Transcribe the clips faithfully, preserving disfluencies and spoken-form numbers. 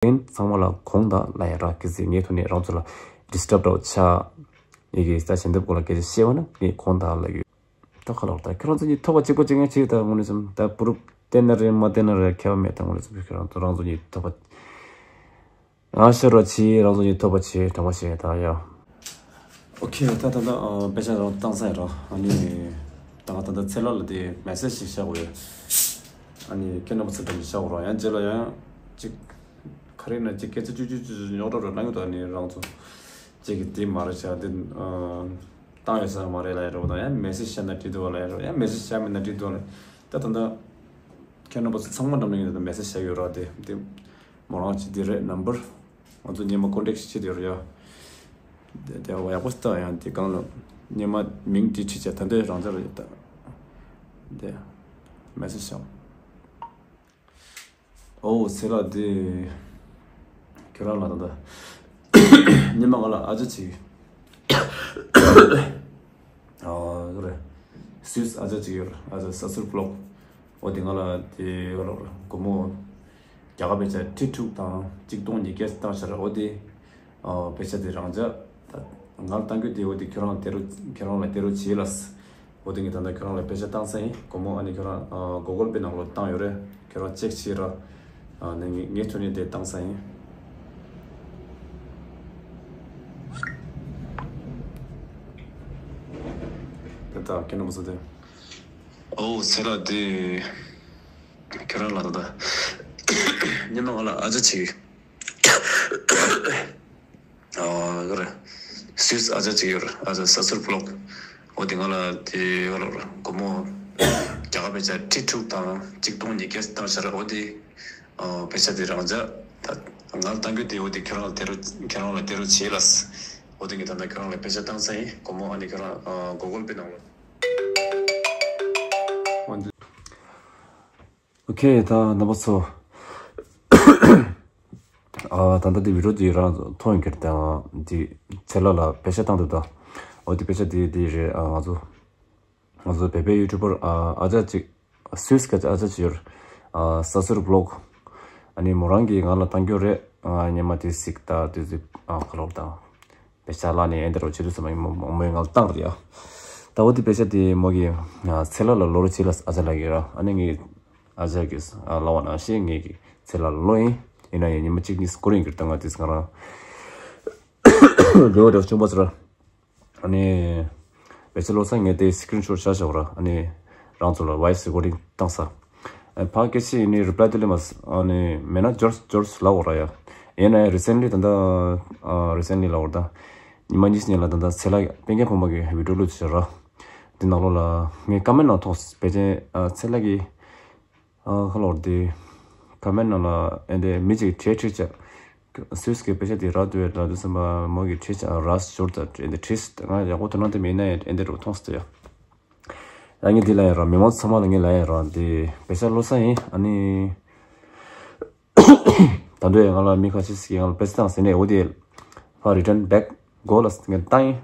ཡིན། ཚང་མ་ལ་དགོངས་དག་ལབ་ཡ་ར། གལ་སྲིད་ངའི་ཐོག་ནས་རང་ཚོ་ལ་ཌིས་ཊབ་འདྲ་བོ་ཆགས། ངེད་ཀྱི་ད་ཞལ་འདེབས་སྐོར་ལ་སྐད་ཆ་བཤད་པ་ན་ངས་དགོངས་དག་ལབ་ཀྱི་ཡོད། ད་ཁ་ལོག་ད་ཁྱོད་རང་ཚོ་གཉིས་ཐོབ་པ་གཅིག་པ་གཅིག་རྐྱང་བྱེད་ད། དངོས་གནས་སེམས་ད་པུ་རུབ་བསྟན་ན་རེད་མ་བསྟན་ན་རེད་ཁྱད་པར་མེད། ད་དངོས་གནས་སེམས་ཁྱོད་རང་ཚོ་རང་ཚོ་གཉིས་ཐོབ་པ། ང་ཤོར་བ་ཆེ། རང་ཚོ་གཉིས་ཐོབ་པ་ཆེ། དྲང་པོ་བཤད་ད་ཡ། ཨོ་ཁེ། ད་ད་ད་ཨ་དཔེ་ཆ་རང་བཏང་ས་ཡ་ར། ཨ་ནི་ད་ང་ད་ད་ཚེ་ལགས་ལ་དེ་མེ་སེ་ཇི་ཞིག་བཞག་དགོས་ཡ། ཨ་ནི་ཁྱེད་རྣམ་པ་ཚོ་དང་བཞག་དགོས་ར། ཡང་རྗེས་ལ་ཡང་ཅིག་ག་རེ་ན་ཅིག་སྐད་ཆ་བཅུ་བཅུ་བཅུ་བཅུ་ཉོག་དྲ་རུ་གནང་གི་འདུག་ཨ་ནི་རང་ཚོ་ཅིག་གི་དེ་མ་རེད་བྱ་དེ་ཨ་བཏང་ཡོད་ས་མ་རེད་ལབ་ཡ་ར། འོ་ད་ཡང་མེ་སེ་ཇི་བཞག་ན་འགྲིག་འདུག་བ་ལབ་ཡ་ར། ཡང་མེ་སེ་ཇི་བཞག་མེད་ན་འགྲིག་འདུག་ལབ། ད་ད་ད་ཁྱེད་རྣམ་པ་ཚོ་ཚང་མ་འགྲམ་ན་ཡོད་ད་མེ་སེ་ཇི་བཞག་ཡོད་ར། དེ་དེ་མོ་རང་ཅིག་དེ་རེད་ནམ་བར། ང་ཚོ་སྔོན་མ་ཀོན་ཊེག་ཞིག་བྱེད་དེ་རེད་ཡ། དེ་དེ་ཡག་པོ་ཞིག་ལྟ་ཡང་དེ་གང་ལ་སྔོན་མ་མིང་དེ་བྲིས་བྱས་ད་འདོད་རང་འཇགས་རེད་ད། དེ་མེ་སེ་ཇི་བྱུང་། ཨོ་ཚེ་ལགས་དེ་ཁྱོད་རང་ལ་ད་ལྟ་སྔོན་མ་ང་ལ་ཨ་ཅག་ཅིག་ཨ་རེད། སུད་སི་ཨ་ཅག་ཅིག་ཡོད་རེད། ཨ་ཅག་ས་སུར་བློག་འོ་དེ་ང་ལ་དེ་ཡོད་རེད། སྒོར་མོ་རྒྱ་གར་པེ་ས་ཁྲི་དྲུག་དང་གཅིག་སྟོང་ཉིས་བརྒྱ་བཏང་ཤག་ར། འོ་དེ་ཨ་པེ་ས་དེ་རང་འཇགས་ད་ང་ལ་བཏང་རྒྱུ་དེ་འོ་དེ་ཁྱོད་རང་དེ་རུ་ཁྱོད་རང་ལ་དེ་རུ་བྱེད་ལ། འོ་དེ་ངས་ད་ལྟ་ཁྱོད་རང་ལ་པེ་ས་བཏང་ས་ཡིན། སྒོར་མོ་ཨ་ནི་ཁྱོད་རང་ཨ་གུ་གལ་པེ་ནང་ལོགས་བཏང་ཡོད་རེད། ཁྱོད་རང་ཅེག་བྱེད་ར། ཨ་ནི་ངས་ངས་ཁྱོད་ནས་དེ་བཏང་ས་ཡིན། དེ་ལྟར་ཁྱེད་རྣམ་པ་ཚོ་དེ། ཨོ་ཚེ་ལགས་དེ་ཁྱོད་རང་ལ་ད་ལྟ་སྔོན་མ་ང་ལ་ཨ་ཅག་ཅིག་ཨ་ག་རེ། སུད་སི་ཨ་ཅག་ཅིག་ཡོད་རེད། ཨ་ཅག་ས་སུར་བློག་འོ་དེ་ང་ལ་དེ་ག་ལ་རེད། སྒོར་མོ་རྒྱ་གར་པེ་ས་ཁྲི་དྲུག་དང་གཅིག་སྟོང་ཉིས་བརྒྱ་བཏང་ཤག་ར། འོ་དེ་ཨ་པེ་ས་དེ་རང་འཇགས་ད་ང་ལ་བཏང་རྒྱུ་དེ་འོ་དེ་ཁྱོད་རང་ལ་དེ་རུ་ཁྱོད་རང་ལ་དེ་རུ་བྱེད་ལ། འོ་དེ་ངས་ད་ལྟ་ཁྱོད་རང་ལ་པེ་ས་བཏང་ས་ཡིན། སྒོར་མོ་ཨ་ནི་ཁྱོད་རང་ཨ་གུ་གལ་པེ་ནང་ལོགས། ཨོ་ཁེ། ད་རྣམ་པ་ཚོ། ཨ་ད་ལྟ་འདི་བི་ཌིའོ་འདི་རང་མཐོང་ཡོད་ཀྱི་རེད་དེ། འདི་ཚེ་ལགས་ལ་པེ་ས་བཏང་འདུག་ད། འོ་འདི་པེ་ས་འདི་འདི་རེད། ཨ་ང་ཚོ་ང་ཚོ་བོད་པའི་ཡུ་ཊུབ་པར་ཨ་ཨ་ཅག་ཅིག་སུད་སི་ག་ཨ་ཅག་ཅིག་ཡོད་རེད། ཨ་ས་སུར་བློག་ཨ་ནི་མོ་རང་གིས་ང་ལ་བཏང་རྒྱུ་རེད། ཨ་སྔོན་མ་དེ་གཟིགས་ད་དེ་གཟིགས་ཨ་ཁ་ལོག་དང་། པེ་ས་ལ་ནི་ཨེ་འདྲ་རོ་བྱེད་དུས་ཙམ་པ་མོ་མོ་མོས་ང་ལ་བཏང་རེད་ཡ། ད་འོ་དེ་པེ་ས་དེ་མོ་གིས་ཚེ་ལགས་ལ་ལོ་རེ་བྱེད་ལ་ཨ་ཅག་ལགས་ཀྱིས་ར། ཨ་ནི་ངས་ཨ་ཅག་གིས་ཨ་ལབ་པ་ནང་བཞིན་ངས་ཀྱིས་ཚེ་ལགས་ལ་ལོ་ཡིན། ཡིན་ན་ཡང་ཉི་མ་གཅིག་གཉིས་འགོར་ཡིན་གྱི་རེད། ད་ང་དེ་ང་རང་ལོ་རེ་བ་ཆུང་པ་ཚོ་ར། ཨ་ནི་པེ་ས་ལོ་ས་ངས་དེ་སི་ཀི་རིན་ཤོཊ་བཞག་བཞག་ར། ཨ་ནི་རང་ཚོ་ལ་ཝོ་ཡིས་རི་ཀོར་ཌིང་བཏང་ས། ཨ་ཕ་སྐད་ཆ་ཡིན་ནི་རི་པ་ལའི་དེ་ལས་མ་ཨ་ནི་མེད་ན་འབྱོར་འབྱོར་ལབ་འོ་ར་ཡ། ཡིན་ན་ཡང་རི་སེན་ལི་ད་ལྟ་ཨ་རི་སེན་ལི་ལབ་འོ་ར་ད། ཉི་མ་གཉིས་ཤིག་ཉིན་ལ་ད་ལྟ་ཚེ་ལགས་སྤེན་རྒྱལ་ཕོ་མོ་གི་བི་ཌིའོ་བླུགས་བྱས་ར། དེ་ནང་ལོགས་ལ་ངས་ཀོ་མེན་ནང་མཐོང་སོང་། ཕལ་ཆེར་ཨ་ཚེ་ལགས་ཀྱིས་ཨ་ཁ་ལོར་དེ་ཀོ་མེན་ནང་ལ་ཨེ་འདྲས་མི་གཅིག་གིས་བྲིས་བྲིས་བྱས། སུད་སི་གི་པེ་ས་དེ་རག་འདུག་ལབ་དུས་ཙམ་པ་མོ་གིས་བྲིས་བྱས་རག་ཞོར་ད་ཨེ་འདྲས་བྲིས། ང་ཡག་པོ་དོ་སྣང་དེ་མེད་ན་ཡང་ཨེ་འདྲས་རུ་མཐོང་སོང་ཡ། ཡང་ངས་འདི་ལ་ཡང་ར་མི་མང་ཚང་མ་ལ་ངས་ལ་ཡང་ར་འདི་པེ་ས་ལོ་ས་ཡིན། ཨ་ནི་ད་འདོད་ཡང་ང་ལ་མི་ཁ་ཤས་ཤིག་ཡང་ལ་པེ་ས་བཏང་ཟེར་ནས་འོ་དེ་ཕར་རི་ཊན་བེག་གོ་ལ་ངས་བཏང་ཡིན།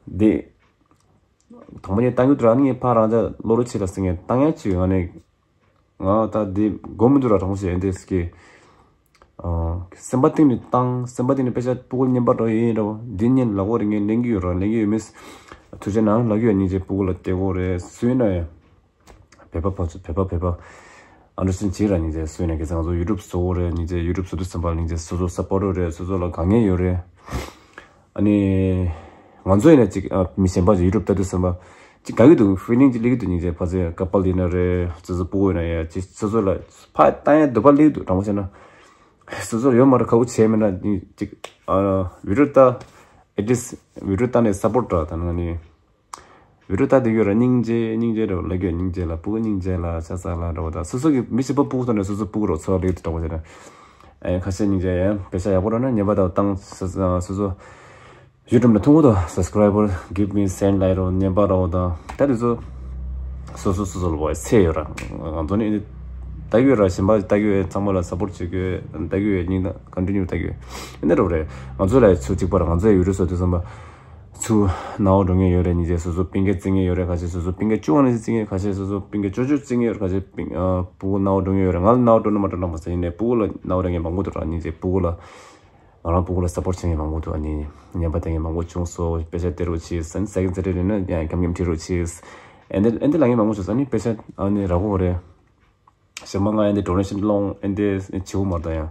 འདི་དང་པོ་ངས་བཏང་རྒྱུ་དེ་ར་ནི་ངས་ཕར་རང་ཅག་བློ་རུ་ཆེ་ལ་ཟེར་ངས་བཏང་ཡ་ཅིག་ང་ནི་ང་ད་འདི་དགོས་མི་འདུག་ར་དྲང་པོ་བཤད་ཡིན་དེ་ཟེར་གི། ཨ་སེམས་པ་གཏིང་ནས་བཏང་། སེམས་པ་གཏིང་ནས་པེ་ས་སྤུ་གུ་རྙིང་པ་འདྲ་ཡིན་ར་བ། འདི་གཉིས་ལ་གོ་རེ་ངས་ལེན་གི་ཡོད་ར་ལེན་གི་ཡོད་མིན། ཐུགས་རྗེ་གནང་ལབ་ཀྱི་ཡོད། སྙིང་རྗེ། སྤུ་གུ་ལ་བལྟས་གོ་རེ་སུ་ཡིན་ན་ཡང་བོད་པ་ཕར་ཚུར་བོད་པ་བོད་པ་ཨ་འདྲ་སུན་བྱེད་ར་སྙིང་རྗེ། སུ་ཡིན་ན་གལ་སྲིད་ང་ཚོ་ཡུ་ཊུབ་བཟོ་གོ་རེ་སྙིང་རྗེ། ཡུ་ཊུབ་བཟོ་དུས་ཙམ་པ་སྙིང་རྗེ། སོ་སོ་སཔོར་ཊ་རེ་སོ་སོ་ལ་དཀའ་ངལ་ཡོད་རེད། ཨ་ནི་ང་ཚོ་ཡིན་ན་ཅིག་ཨ་མི་གཞན་པ་ཅིག་ཡུ་ཊུབ་ལྟ་དུས་ཙམ་པ་ཅིག་དགའ་གི་འདུག་ཕི་ལིང་ཅིག་སླེབས་ཀྱི་འདུག་སྙིང་རྗེ། ཕ་ཚོས་ཀ་པལ་ཡིན་ན་རེད། སོ་སོ་སྤུ་གུ་ཡིན་ན་ཡང་ཅིག་སོ་སོ་ལ་ཕར་བཏང་ཡ་འདོད་པ་སླེབས་ཀྱི་འདུག་དྲང་པོ་བཤད་ན། སོ་སོར་ཡོད་མ་རེད། ཁག་པོ་བྱས་མེད་ན་ཅིག་ཨ་བི་ཌིའོ་ལྟ། ཨེ་ཊི་ལིསཊ་བི་ཌིའོ་ལྟ་ནས་སཔོར་ཊ་ར་ད་ནང་ནས་བི་ཌིའོ་ལྟ་བསྡད་ཡོད་ར། སྙིང་རྗེ་སྙིང་རྗེ་རེད་ལབ་ཀྱི་ཡོད། སྙིང་རྗེ་ལ་སྤུ་གུ་སྙིང་རྗེ་ལ་ཆ་ཚང་ལ་འདྲ་བོ་དང་སོ་སོ་གི་མི་གཅིག་པ་སྤུ་གུ་ཐོག་ནས་སོ་སོ་སྤུ་གུ་རོགས་ཚོར་བ་སླེབས་འདུག་དྲང་པོ་བཤད་ན། ཨེ་ཁ་ཤས་སྙིང་རྗེ་ཡང་པེ་ས་ཡག་པོ་རག་ན་ཉེས་པ་དང་བཏང་སོ་སོ་སོ་སོ་ཡུ་ཊུབ་ལ་ཐུག་གོ་དང་སབ་སི་ཀ་རའི་བར་གིབ་མི་སེན་ལབ་རོགས་ཉན་པ་རོགས་དང་ད་དེ་ཚོ་སོ་སོ་སོ་སོ་ལ་བ་ཚད་ཡོད་ར། ང་ཚོ་ནི་ལྟ་གི་ཡོད་ར། གཞན་པ་ལྟ་གི་ཡོད། ཚང་མ་ལ་སཔོར་ཊ་བྱེད་ཀྱི་ཡོད། ལྟ་གི་ཡོད། སྙིང་ན་ཀོན་ཊི་ནིའུ་ལྟ་གི་ཡོད། ཨེ་འདྲ་རོགས་རེད། ང་ཚོ་ལ་ཚུར་གཅིག་པར་ང་ཚོའི་ཡུ་ཊུབ་བཟོ་དུས་ཙམ་པ་ ཚུར་ནང་འགྲོ་མཁན་ཡོད་རེད། སྙིང་རྗེ། སོ་སོ་སྤུན་ཀྱག་བརྩི་མཁན་ཡོད་རེད། ཁ་ཤས་སོ་སོ་སྤུན་ཀྱག་བཅུ་བ་ནས་བརྩི་མཁན། ཁ་ཤས་སོ་སོ་སྤུན་ཀྱག་བཅུ་བཅུ་བརྩི་མཁན་ཡོད་རེད། ཁ་ཤས་སྤུན་ཨ་སྤུ་གུ་ནང་འགྲོ་མཁན་ཡོད་རེད། ང་ལ་ནང་འགྲོ་ན་མ་འགྲོ་ན་མ་ཟེར། ཡིན་ནའི་སྤུ་གུ་ལ་ནང་འགྲོ་མཁན་མང་པོ་འདུག་ར། སྙིང་རྗེ། སྤུ་གུ་ལ། ང་རང་སྤུ་གུ་ལ་སཔོར་ཊི་བྱེད་མཁན་མང་པོ་འདུག་ཨ་ནི་ཉན་པ་བསྡད་མཁན་མང་པོ་བྱུང་སོང་། དཔེ་ཆ་སྟེར་རོགས་བྱེད། ཨ་ནི་ཟ་མཁན་ཟ་རེད་ན་ཡང་འཁྱམ་འཁྱམ་ཁྲིད་རོགས་བྱེད། ཨེ་འདི་ཨེ་འདི་ལབ་མཁན་མང་པོ་བྱུང་སོང་། ཨ་ནི་དཔེ་ཆ་ཨ་ནི་རག་གི་རེད། གཞན་པ་ང་ཨེ་འདི་ཌོ་ནེ་ཤན་སློང་ཨེ་འདི་བྱེད་དགོས་མ་རེད། ད་ཡང་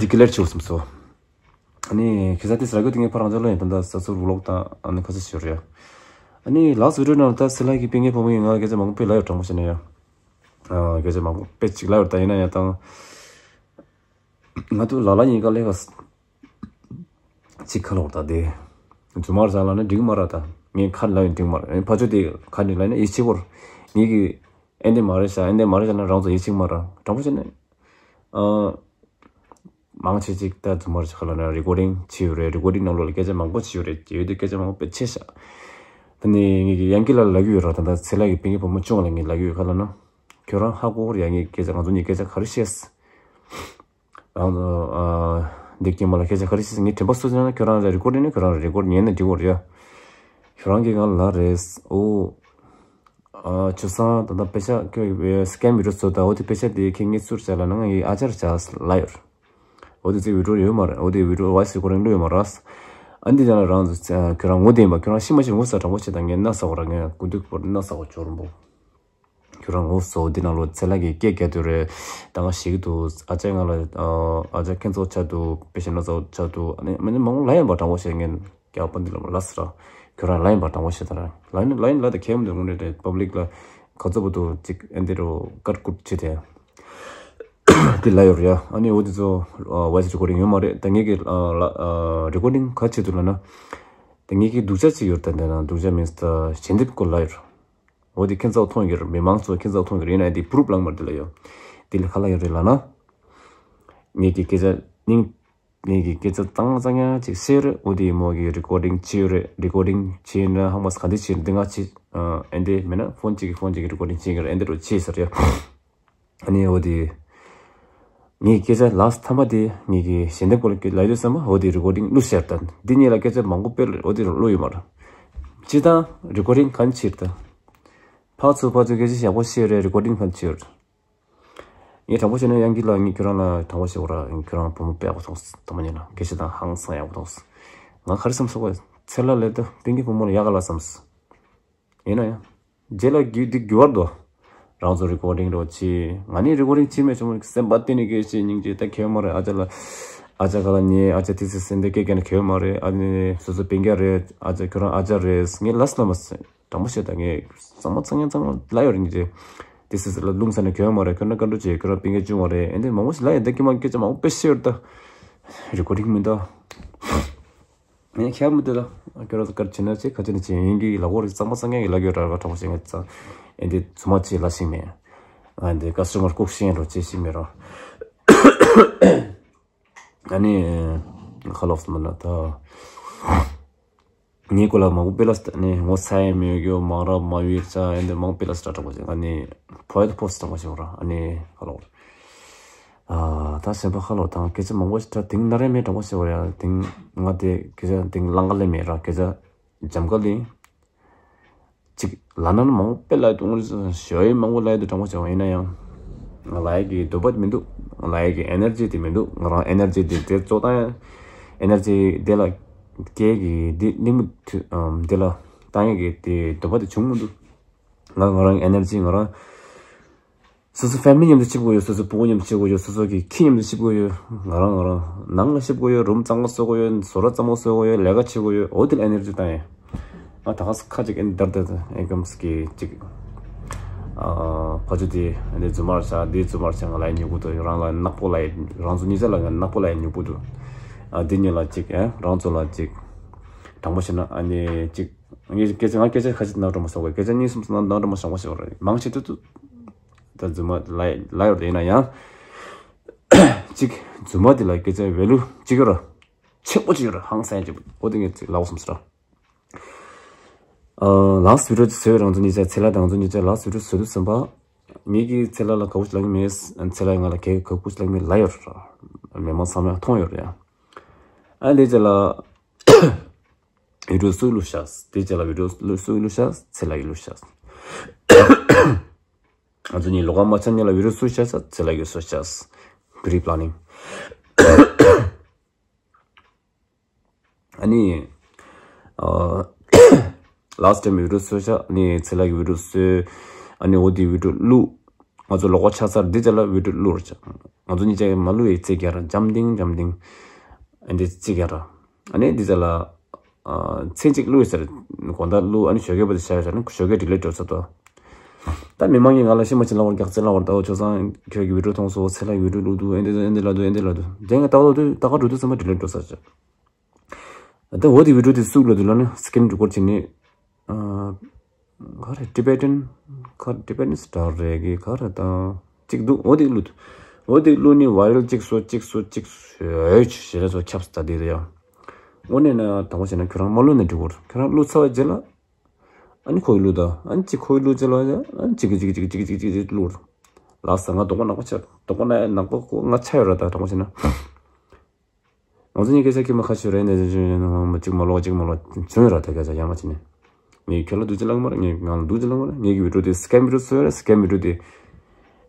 ཌི་ཀི་ལེར་བྱེད་དགོས་བསམ་སོང་། ཨ་ནི་ཁ་སང་དེ་ཟེར་གི་དེ་ངས་ཕར་རང་ཅག་ལ་ཡིན། ད་ལྟ་ས་ཚུར་ཝི་ལོག་དང་ཨ་ནི་ཁ་ས་ཞོར་ཡ། ཨ་ནི་ལཱ་སི་ཊི་བི་ཌི་ཡོ་ནང་ད་སི་ལ་གི་སྤུན་ཀྱག་བུ་མོ་ཡིན། ང་སྐད་ཆ་མང་པོ་དཔེ་ལབ་ཡོད། དྲང་པོ་བཤད་ན་ཡ། ཨ་སྐད་ཆ་མང་པོ་དཔེ་ཅིག་ལབ་ཡོད། ད་ཡིན་ན་ཡང་ད་ང་ཚོ་ལ་ལ་ཡིན་ག་ལས་ག་ཅིག་ཁ་ལོག་ད་དེ་རྫུན་མ་རེད་ལབ་ན་འགྲིག་མ་རེད། ད་ངས་ཁ་ལབ་ཡིན་འགྲིག་མ་རེད། ཕ་ཆོས་དེ་ཁ་འགྲིག་ལབ་ན་ཡིད་ཆེས་པོར་ངེད་ཀྱི་ཨེ་འདི་མ་རེད་ཤག་ཨེ་འདི་མ་རེད་ཤག་ལབ་ན་རང་ཚོ་ཡིད་ཆེས་མ་རེད། དྲང་པོ་བཤད་ན། ཨ། མང་ཆེ་ཅིག་ད་རྫུན་མ་རེད་ཤག་ལབ་ན་རེ་ཀོར་ཌིང་བྱས་ཡོད་རེད། རེ་ཀོར་ཌིང་ནང་ལོགས་ལ་སྐད་ཆ་མང་པོ་བྱས་ཡོད་རེད། ཡོད་དུས་སྐད་ཆ་མང་པོ་དཔེ་ཆེ་ཤག་ད་ནི་ངེད་ཀྱི་ཡང་ཀི་ལ་ལབ་ཀྱི་ཡོད་ར། ད་ལྟ་ཚེ་ལགས་ཀྱི་སྤུན་ཀྱག་བུ་མོ་ཆུང་བ་ལ་ངས་ལབ་ཀྱི་ཡོད། ག་ལབ་ན། ཁྱོད་རང་ཧ་གོ་གི་རེད་ཡ། ངས་སྐད་ཆ་ང་ཚོ་གཉིས་སྐད་ཆ་ག་རེ་བཤད། རང་ཚོ་ཨ་འདི་སྐྱེས་མ་ལ་སྐད་ཆ་ག་རེ་བཤད། ངས་དྲན་པ་གསོ་བྱས་ན་ཁྱོད་རང་ལ་རེ་ཀོར་ཌིང་ནི་ཁྱོད་རང་ལ་རེ་ཀོར་ཌིང་ཉན་ན་འགྲིག་གི་རེད་ཡ། ཁྱོད་རང་གིས་ང་ལ་རེད། ཨོ། ཨ་ཆུ་སང་ད་ལྟ་དཔེ་ཆ་ཁྱོད་སི་ཀེམ་བི་ཌི་ཡོ་བཟོ་ད། འོ་དེ་དཔེ་ཆ་དེ་ཁྱེད་ངས་ཚུར་བྱས་ལབ་ན་ང་ངའི་ཨ་ཅག་ལ་བྱས་ལབ་ཡོད། འོ་དེ་ཚེ་བི་ཌི་ཡོ་ཡོད་མ་རེད། འོ་དེ་བི་ཌི་ཡོ་ཝོ་ཡིས་རེ་ཀོར་ཌིང་བླུགས་ཡོད་མ་རེད། ཨ་འདི་ཅང་ལ་རང་ཚོ་ཁྱོད་རང་ངུ་བསྡད་ཡིན་པ། ཁྱོད་རང་ཤི་མ་ཤི་ངུ་ས། དྲང་པོ་བཤད། ད་ངས་མནའ་ཟ་བ་ར། ངས་དགུ་དུས་བོར་མནའ་ཟ་བ་ཇོ་རུ་འབོ། ཁྱོད་རང་ངུ་སོང་། འདི་ནང་ལོ་ཚེ་ལགས་ཀྱིས་སྐད་རྒྱག་དུས་རེད། ད་ང་ཞིག་འདུག་ཨ་ཅག་ང་ལ་ཨ་ཅག་ཁྱེད་ཚོ་ཆ་འདུག་དཔེ་ཆ་མནའ་ཟ་བ་ཆ་འདུག་ཨ་ནི་མ་ནི་མང་པོ་ལབ་ཡིན་པ། དྲང་པོ་བཤད། ངས་རྒྱག་པ་འདི་ལ་མ་ལབ་ཟེར་ར། ཁྱོད་རང་ལབ་ཡིན་པ། དྲང་པོ་བཤད། ད་ར་ལབ་ཡིན་ལབ་ཡིན་ལབ། ད་ཁྱད་མི་འདུག་དངོས་གནས་རེད། པབ་ལིག་ལ་ག་ཚོད་པོ་འདུག་ཅིག་ཨེ་འདི་རུ་ཀཊ་ཀུཊ་བྱེད་དེ། འདི་ལབ་ཡོད་རེད་ཡ། ཨ་ནི་འོ་འདི་ཚོ་ཝོ་ཡིས་རེ་ཀོར་ཌིང་ཡོད་མ་རེད། ད་ངེད་ཀྱི་རེ་ཀོར་ཌིང་ག་བྱེད་འདུག་ལབ་ན། ད་ངེད་ཀྱི་སྡུག་ཅག་ཅིག་ཡོད་རེད། ད་འདི་ན་སྡུག་ཅག་མིན་ད་ཞལ་འདེབས་སྐོར་ལབ་ཡོད་རེད། འོ་དེ་ཁྱེད་ཚོ་མཐོང་གི་རེད། མི་མང་ཚོ་ཁྱེད་ཚོ་མཐོང་གི་རེད། ཡིན་ན་དེ་པུ་རུབ་ལངས་མ་རེད། དེ་ལ་ཡོད། དེ་ལ་ག་ལ་ཡོད་རེད་ལབ་ན། ངེད་ཀྱི་སྐད་ཆ་སྙིང་། ངེད་ཀྱི་སྐད་ཆ་གཙང་མ་གཙང་ཡང་ཅིག་བཤད་རེད། འོ་དེ་མོ་གི་རེ་ཀོར་ཌིང་བྱས་ཡོད་རེད། རེ་ཀོར་ཌིང་བྱས་ན་ཧང་མ་ག་འདི་བྱས་འདི་ང་བྱས། ཨ་ཨེ་འདི་མེད་ན་ཕོན་གཅིག་གི་ཕོན་གཅིག་གི་རེ་ཀོར་ཌིང་བྱས་ཀྱི་རེད། ཨེ་འདི་རུ་བྱས་ཟེར་ཡ། ཨ་ནི་འོ་དེ། ངའི་སྐད་ཆ་ལཱསི་ཊི་ཐ་མ་དེ་ངེད་ཀྱི་ཞལ་འདེབས་སྐོར་ལ་ལབ་དུས་ཙམ་པ་འོ་དེ་རེ་ཀོར་ཌིང་བླུགས་ཤར་དང་འདི་གཉིས་ལ་སྐད་ཆ་མང་པོ་དཔེ་འོ་དེ་རུ་བླུགས་ཡོད་མ་རེད། སྤྱིར་བཏང་རེ་ཀོར་ཌིང་གང་བྱེད་དང་། ཕར་ཚུར་ཕར་ཚུར་སྐད་ཆ་ཡག་པོ་བཤད་རེད། རེ་ཀོར་ཌིང་གང་བྱེད་རེད། ངས་དྲང་པོ་བཤད་ན་ཡང་གི་ལ་ངས་ཁྱོད་རང་ལ་དྲང་པོ་བཤད་དགོས་ར། ངས་ཁྱོད་རང་བུ་མོ་དཔེ་ཡག་པོ་མཐོང་སོང་། དང་པོ་ཉིད་ལ་སྐད་ཆ་དང་ཧང་སང་ཡག་པོ་མཐོང་སོང་། ང་ག་རེ་བསམ་སོང་གོ། ཚེ་ལ་ལས་ད་སྤུན་ཀྱག་བུ་མོ་ལ་ཡག་ག་ལ་བསམ་སོང་། ཡིན་ན་ཡང་། རྗེས་ལ་རྒྱུ་འདི་འགྱུར་བ་འདུག་རང་ཚོ་རེ་ཀོར་ཌིང་རོགས་བྱེད། ང་ནི་རེ་ཀོར་ཌིང་བྱེད་མེད་བྱུང་། སེམས་པ་གཏིང་ནས་སྐད་ཆ་སྙིང་རྗེ་ད་གལ་མ་རེད། ཨ་ཅག་ལ་ཨ་ཅག་ག་ལ་ཉེ་ཨ་ཅག་ཏི་སི་སེམས་དེ་སྐད་རྒྱག་ན་གལ་མ་རེད། ཨ་ནི་སོ་སོ་སྤུན་ཀྱག་རེད། ཨ་ཅག་ཁྱོད་རང་ཨ་ཅག་རེད། ངས་ལབ་སུ་ལབ་མ་སོང་། དྲང་པོ་བཤད། ད་ངས་གཙང་མ་གཙང་ཡང་གཙང་མ་ལབ་ཡོད་རེད། སྙིང་རྗེ། ཏི་སི་སི་ལ་རླུང་ཟ་ན་གལ་མ་རེད། ཁྱོད་རང་བཀའ་འདྲི་བྱེད། ཁྱོད་རང་སྤུན་ཀྱག་ཆུང་བ་རེད། ཨེ་འདི་མང་པོ་ཞིག་ལབ་ཡོད། ད་ཀྱི་མ་སྐད་ཆ་མང་པོ་བཤད་ཡོད། ད་རེ་ཀོར་ཌིང་མི་འདུག་ངས་ཁྱབ་མི་འདུག་ད་ཁྱོད་རང་ཚོ་ག་རེ་བྱེད་ན་བྱེད། ག་བྱེད་ན་བྱེད། ཡིན་གྱི་ལབ་དགོས་རེད། གཙང་མ་གཙང་ཡང་གི་ལབ་ཡོད་ར། དྲང་པོ་བཤད། ངས་ཙང་ཨེ་འདི་རྫུན་མ་ཅིག་ལབ་ཤེས་མེད། ཨ་འདི་ཀ་སི་ཊ་མར་ལྐུགས་ཤེས་རོགས་བྱེད་ཤེས་མེད་རོགས། ཨ་ནི་ཁ་ལོག་སོང་ན་ད། ངའི་སྐོར་ལ་མང་པོ་དཔེ་ལབ་སྟེ་ནི་ངོ་ཚ་ཡས་མེད་རྒྱུ། མང་རབས་མ་ཡུལ་ཙང་ཨེ་འདི་མང་པོ་དཔེ་ལབ་སྟེ་དྲང་པོ་བྱེད། ཨ་ནི་ཕོ་ཡ་ཏི་ཕོ་སི་དྲང་པོ་བྱེད་ར། ཨ་ནི་ཁ་ལོག་ར། ཨ་ད་གཞན་པ་ཁ་ལོག་དང་སྐད་ཆ་མང་པོ་ཞིག་ད་དེང་ན་རེ་མེད་དྲང་པོ་བྱེད་ར་ཡ། དེང་ང་དེ་སྐད་ཆ་དེང་ལང་ཀ་ལས་མེད་ར། སྐད་ཆ་འཇམ་ཀ་ལས། ཅིག་ལ་ན་ན་མང་པོ་དཔེ་ལ་དུང་ཞོ་ཡི་མང་པོ་ལ་དུ་དྲང་པོ་བྱ་བ་ཡིན་ན་ཡང་། ང་ལ་ཡི་གི་འདོད་པ་མི་འདུག་ང་ལ་ཡི་གི་ཨེ་ནར་ཇི་དེ་མི་འདུག་ང་རང་ཨེ་ནར་ཇི་དེ་དེ་གཙོ་བཏང་ཡ། ཨེ་ནར་ཇི་དེ་ལ་སྐྱེ་གི་དེ་གླེང་མི་ཐུ་ཨམ་དེ་ལ་བཏང་ཡ་གི་དེ་འདོད་པ་དེ་བྱུང་མི་འདུག་ང་ང་རང་ཨེ་ནར་ཇི་ང་རང་སོ་སོ་ཕེ་མི་ལི་མཉམ་དུ་གཅིག་པོ་ཡོད། སོ་སོ་སྤུ་གུ་མཉམ་དུ་གཅིག་པོ་ཡོད། སོ་སོ་གི་ཁྱི་མཉམ་དུ་གཅིག་པོ་ཡོད། ང་རང་ང་རང་ནང་ལ་གཅིག་པོ་ཡོད། རུམ་གཙང་མ་བཟོ་དགོས་ཡོད། བཟོ་གྲྭ་གཙང་མ་བཟོ་དགོས་ཡོད། ལས་ཀ་བྱེད་དགོས་ཡོད། འོ་དེ་ལ་ཨེ་ནར་ཇི་བཏང་ཡོད། ང་ད་ག་ས་ཁ་ཅིག་ཨེ་འདར་འདར་ཨེ་ཀམ་སི་གི་ཅིག་ཨ་ཕ་ཆུ་དེ་འདི་རྫུན་མར་བྱ། འདི་རྫུན་མར་བྱ། ང་ལ་ཡི་ཉོ་གི་འདུག་རང་ལ་ནག་པོ་ལ་ཡི་རང་ཚོ་གཉིས་ཆ་ལ་ང་ནག་པོ་ལ་ཡི་ཉོ་གི་འདུག་ཨ་འདི་གཉིས་ལ་ཅིག་ཨེ་རང་ཚོ་ལ་ཅིག་དྲང་པོ་བཤད་ན་ཨ་ནི་ཅིག་ངས་སྐད་ཆ་ང་སྐད་ཆ་ཁ་ཤས་ནང་འགྲོ་མ་སོང་བས། སྐད་ཆ་གཉིས་གསུམ་ནང་འགྲོ་མ་སོང་བ་ཞིག་རེད། མང་ཆེ་ཏུ་ཏུ་ད་རྫུན་མ་ལ་ལ་ཡོད་ཡིན་ན་ཡང་ཅིག་རྫུན་མ་དེ་ལ་སྐད་ཆ་ཝེ་ལུ་ཅིག་ཡོད་ར། ཆེན་པོ་ཅིག་ཡོད་ར། ཧང་སང་ཅིག་འོ་དེ་ངས་ཅིག་ལབ་སོང་ཟེར་ར། ཨ་ལཱསི་ཊི་བི་ཌི་ཡོ་ཅིག་བཟོས་རང་ཚོ་གཉིས་ཆ་ཚེ་ལ་དང་ཚོ་གཉིས་ཆ་ལཱསི་ཊི་བི་ཌི་ཡོ་བཟོས་དུས་ཙམ་པ་ངེད་ཀྱིས་ཚེ་ལ་ལ་ག་བོ་ཅིག་ལབ་ཀྱི་མེད། ཚེ་ལ་ང་ལ་ག་ག་བོ་ཅིག་ལབ་ཀྱི་མེད་ལབ་ཡོད་ར། མི་མང་ཚང་མས་མཐོང་ཡོད་ར་ཡ། ཨ་ལས་ཅི་ལ། བི་ཌི་ཡོ་སུ་བླུགས་ཤག་དེའི་རྗེས་ལ་བི་ཌི་ཡོ་སུ་བླུགས་ཤག་ཚེ་ལགས་ཀྱིས་བླུགས་ཤག་ང་ཚོ་གཉིས་ལོགས་ཀ་མ་ཆགས་སྔོན་ལ་བི་ཌི་ཡོ་སུ་བཤད་ཤག་ཚེ་ལགས་ཀྱིས་བཟོས་ཤག Pre planning. ཨ་ནི། ཨ། last time་བི་ཌི་ཡོ་བཟོས་ཤག་ཨ་ནི་ཚེ་ལགས་ཀྱིས་བི་ཌི་ཡོ་བཟོས། ཨ་ནི་འོ་དེ་བི་ཌི་ཡོ་བླུགས། ང་ཚོ་ལོགས་ཀ་ཆགས་ཚར་འདི་རྗེས་ལ་བི་ཌི་ཡོ་བླུགས་ར། ང་ཚོ་གཉིས་ཆ་མ་བླུགས་ཡི་རྩིས་རྒྱག་ར་འཇམ་ཐིང་འཇམ་ཐིང་། ཨ་འདི་རྩིས་རྒྱག་ར། ཨ་ནི་འདི་རྗེས་ལ། ཨ། མཚན་གཅིག་བླུགས་ཡོད་ཟེར། དགོང་དག་བླུགས་ཨ་ནི་ཞོགས་ཀས་བར་དུ་བཞག་ཡོད་ཟེར་ན་ཞོགས་ཀས་ཌི་ལིཊ་འགྲོ་ཚར་ཏོ། ད་མི་མང་གིས་ང་ལ་ཤི་མ་ཅིག་ལབ་པར་སྐྱག་རྫུན་ལབ་པར་ད་འོ་ཆོས་བཟང་ཁྱོད་ཀྱིས་བི་ཌི་ཡོ་མཐོང་སོང་ཚེ་ལགས་ཀྱིས་བི་ཌི་ཡོ་བླུགས་འདུག་ཨེ་འདི་ཨེ་འདི་ལབ་འདུག་ཨེ་འདི་ལབ་འདུག་དེ་ངས་ལྟ་བ་ལྟ་དུས་ད་ག་འགྲོ་དུས་ཙམ་པ་ཌི་ལིཊ་འགྲོ་ཚར་ཅིག་ད་འོ་དེ་བི་ཌི་ཡོ་དེ་སུ་བླུགས་འདུག་ལབ་ན་སི་ཀིན་རི་ཀོཌ་བྱས་ནས། ཨ། ག་རེ་ཊི་བེ་ཊན། ག་ཊི་བེ་ཊན་སི་ཊར་རེད་གི་ག་རེ་དང་གཅིག་འདུག་འོ་དེ་བླུགས་འདུག་འོ་དེ་བླུགས་ནས་ཝའི་རལ་གཅིག་བཟོ་གཅིག་བཟོ་གཅིག་བཟོས་ཞེས་ལ་བཟོ་ཁྱབ་ད་དེ་རེད་ཡ། དངོས་གནས་ན་དང་པོ་བྱས་ན་ཁྱོད་རང་མ་བླུགས་ན་འགྲིག་གི་རེད། ཁྱོད་རང་བླུགས་ཚར་བའི་རྗེས་ལ། ཨ་ནི་ཁོ་གིས་བླུགས་ད། ཨ་ནི་གཅིག་ཁོ་གིས་བླུགས་རྗེས་ལ་ཨ་ནི་གཅིག་གིས་གཅིག་གིས་གཅིག་གིས་གཅིག་གིས་གཅིག་གིས་བླུགས། ལགས་སོ། ང་དོགས་པ་ནག་པོ་ཆགས། དོགས་པ་ན་ནག་པོ་ཁོ་ང་ཆགས་ཡོད་ར། ད་དྲང་པོ་བྱས་ན། ང་ཚོ་གཉིས་སྐད་ཆ་ཁྱི་མ་ཁ་ཤོད་རེད་ནས་གཅིག་མ་ལོག་གཅིག་མ་ལོག་བྱུང་ཡོད་ར། ད་སྐད་ཆ་ཡང་མ་བྱས་ནས། ངས་ཁྱོད་ལ་འདུག་ཅི་ལབ་མ་རེད། ངས་ང་ལ་འདུག་ཅི་ལབ་མ་རེད། ངས་ཀྱི་བི་ཌི་ཡོ་དེ་སི་ཀེམ་བི་ཌི་ཡོ་བཟོས་ཡོད་ར། སི་ཀེམ་བི་ཌི་ཡོ་དེ་